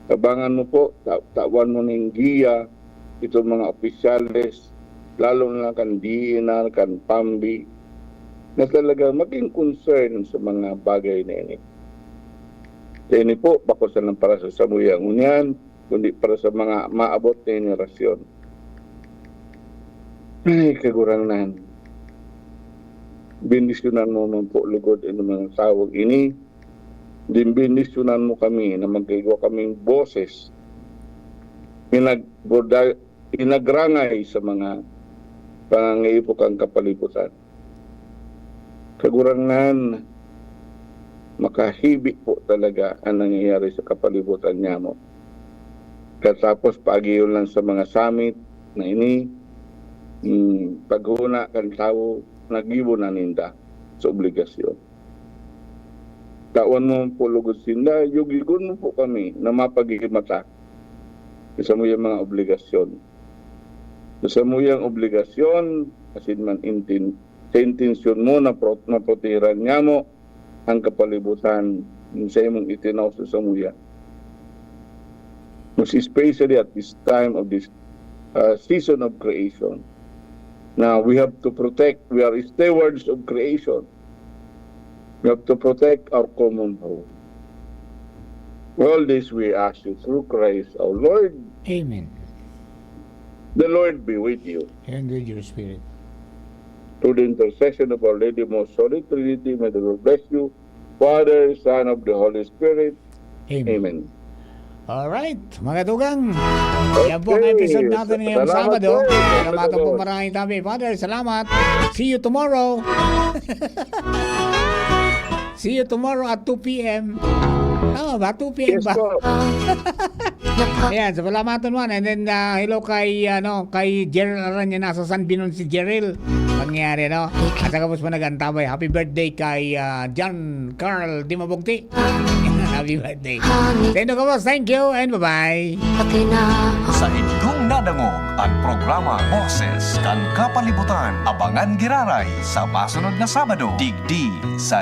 Tabangan mo po, ta-, tawan mo ning giya itong mga opisyales, lalo na kan D E N R, kan PAMBI, na talaga maging concern sa mga bagay na ini. Kaya ini po, bako sana para sa samuyang ngunyan, kundi para sa mga maabot na henerasyon. Ay, Kagurangnan, bendisyonan mo man po lugod ini mga tawag ini. Din bendisyonan mo kami na magkaigwa kaming boses, pinagboda-, pinagrangay sa mga pangangaipo kan kapalibutan. Kagurangnan, makahibi po talaga ang nangyayari sa kapalibutan niamo. Katapos, paagiyon lang sa mga summit na ini, hmm, paghuna kan tawo, nagibo na ninda sa obligasyon. Tawan mo po lugod sinda, yugigon mo po kami na mapagimata sa samuyang mga obligasyon. Sa samuyang obligasyon, asin man intin-, sa intensyon mo na pro-, maprotehiran niamo ang kapalibutan sa imong itinaw sa samuya. Most especially at this time of this, uh, season of creation. Now, we have to protect, we are stewards of creation. We have to protect our common home. All this we ask you through Christ our Lord. Amen. The Lord be with you. And with your spirit. Through the intercession of Our Lady Most Holy Trinity, may the Lord bless you, Father, Son, of the Holy Spirit. Amen. Amen. Alright, mga tugang. Yan po ang Okay. Episode natin ngayong Salamat Sabado. po. Salamat po, maraming tabi. Father, salamat. See you tomorrow. See you tomorrow at two p.m. Tama ba? two p.m. Yes ba? Po. Ayan, so salamaton man. And then, uh, hello kay, ano, kay Gerald Aranya, nasa San Binon si Gerald. Pangyari, no? At saka po sa nag-antabay, happy birthday kay, uh, John Carl Dimabugti. Happy birthday. Sa inyo, kamos, thank you and bye-bye. Sa inyong nadangog ang programa Boses kan Kapalibutan. Abangan giraray sa masunod na Sabado, digdi sa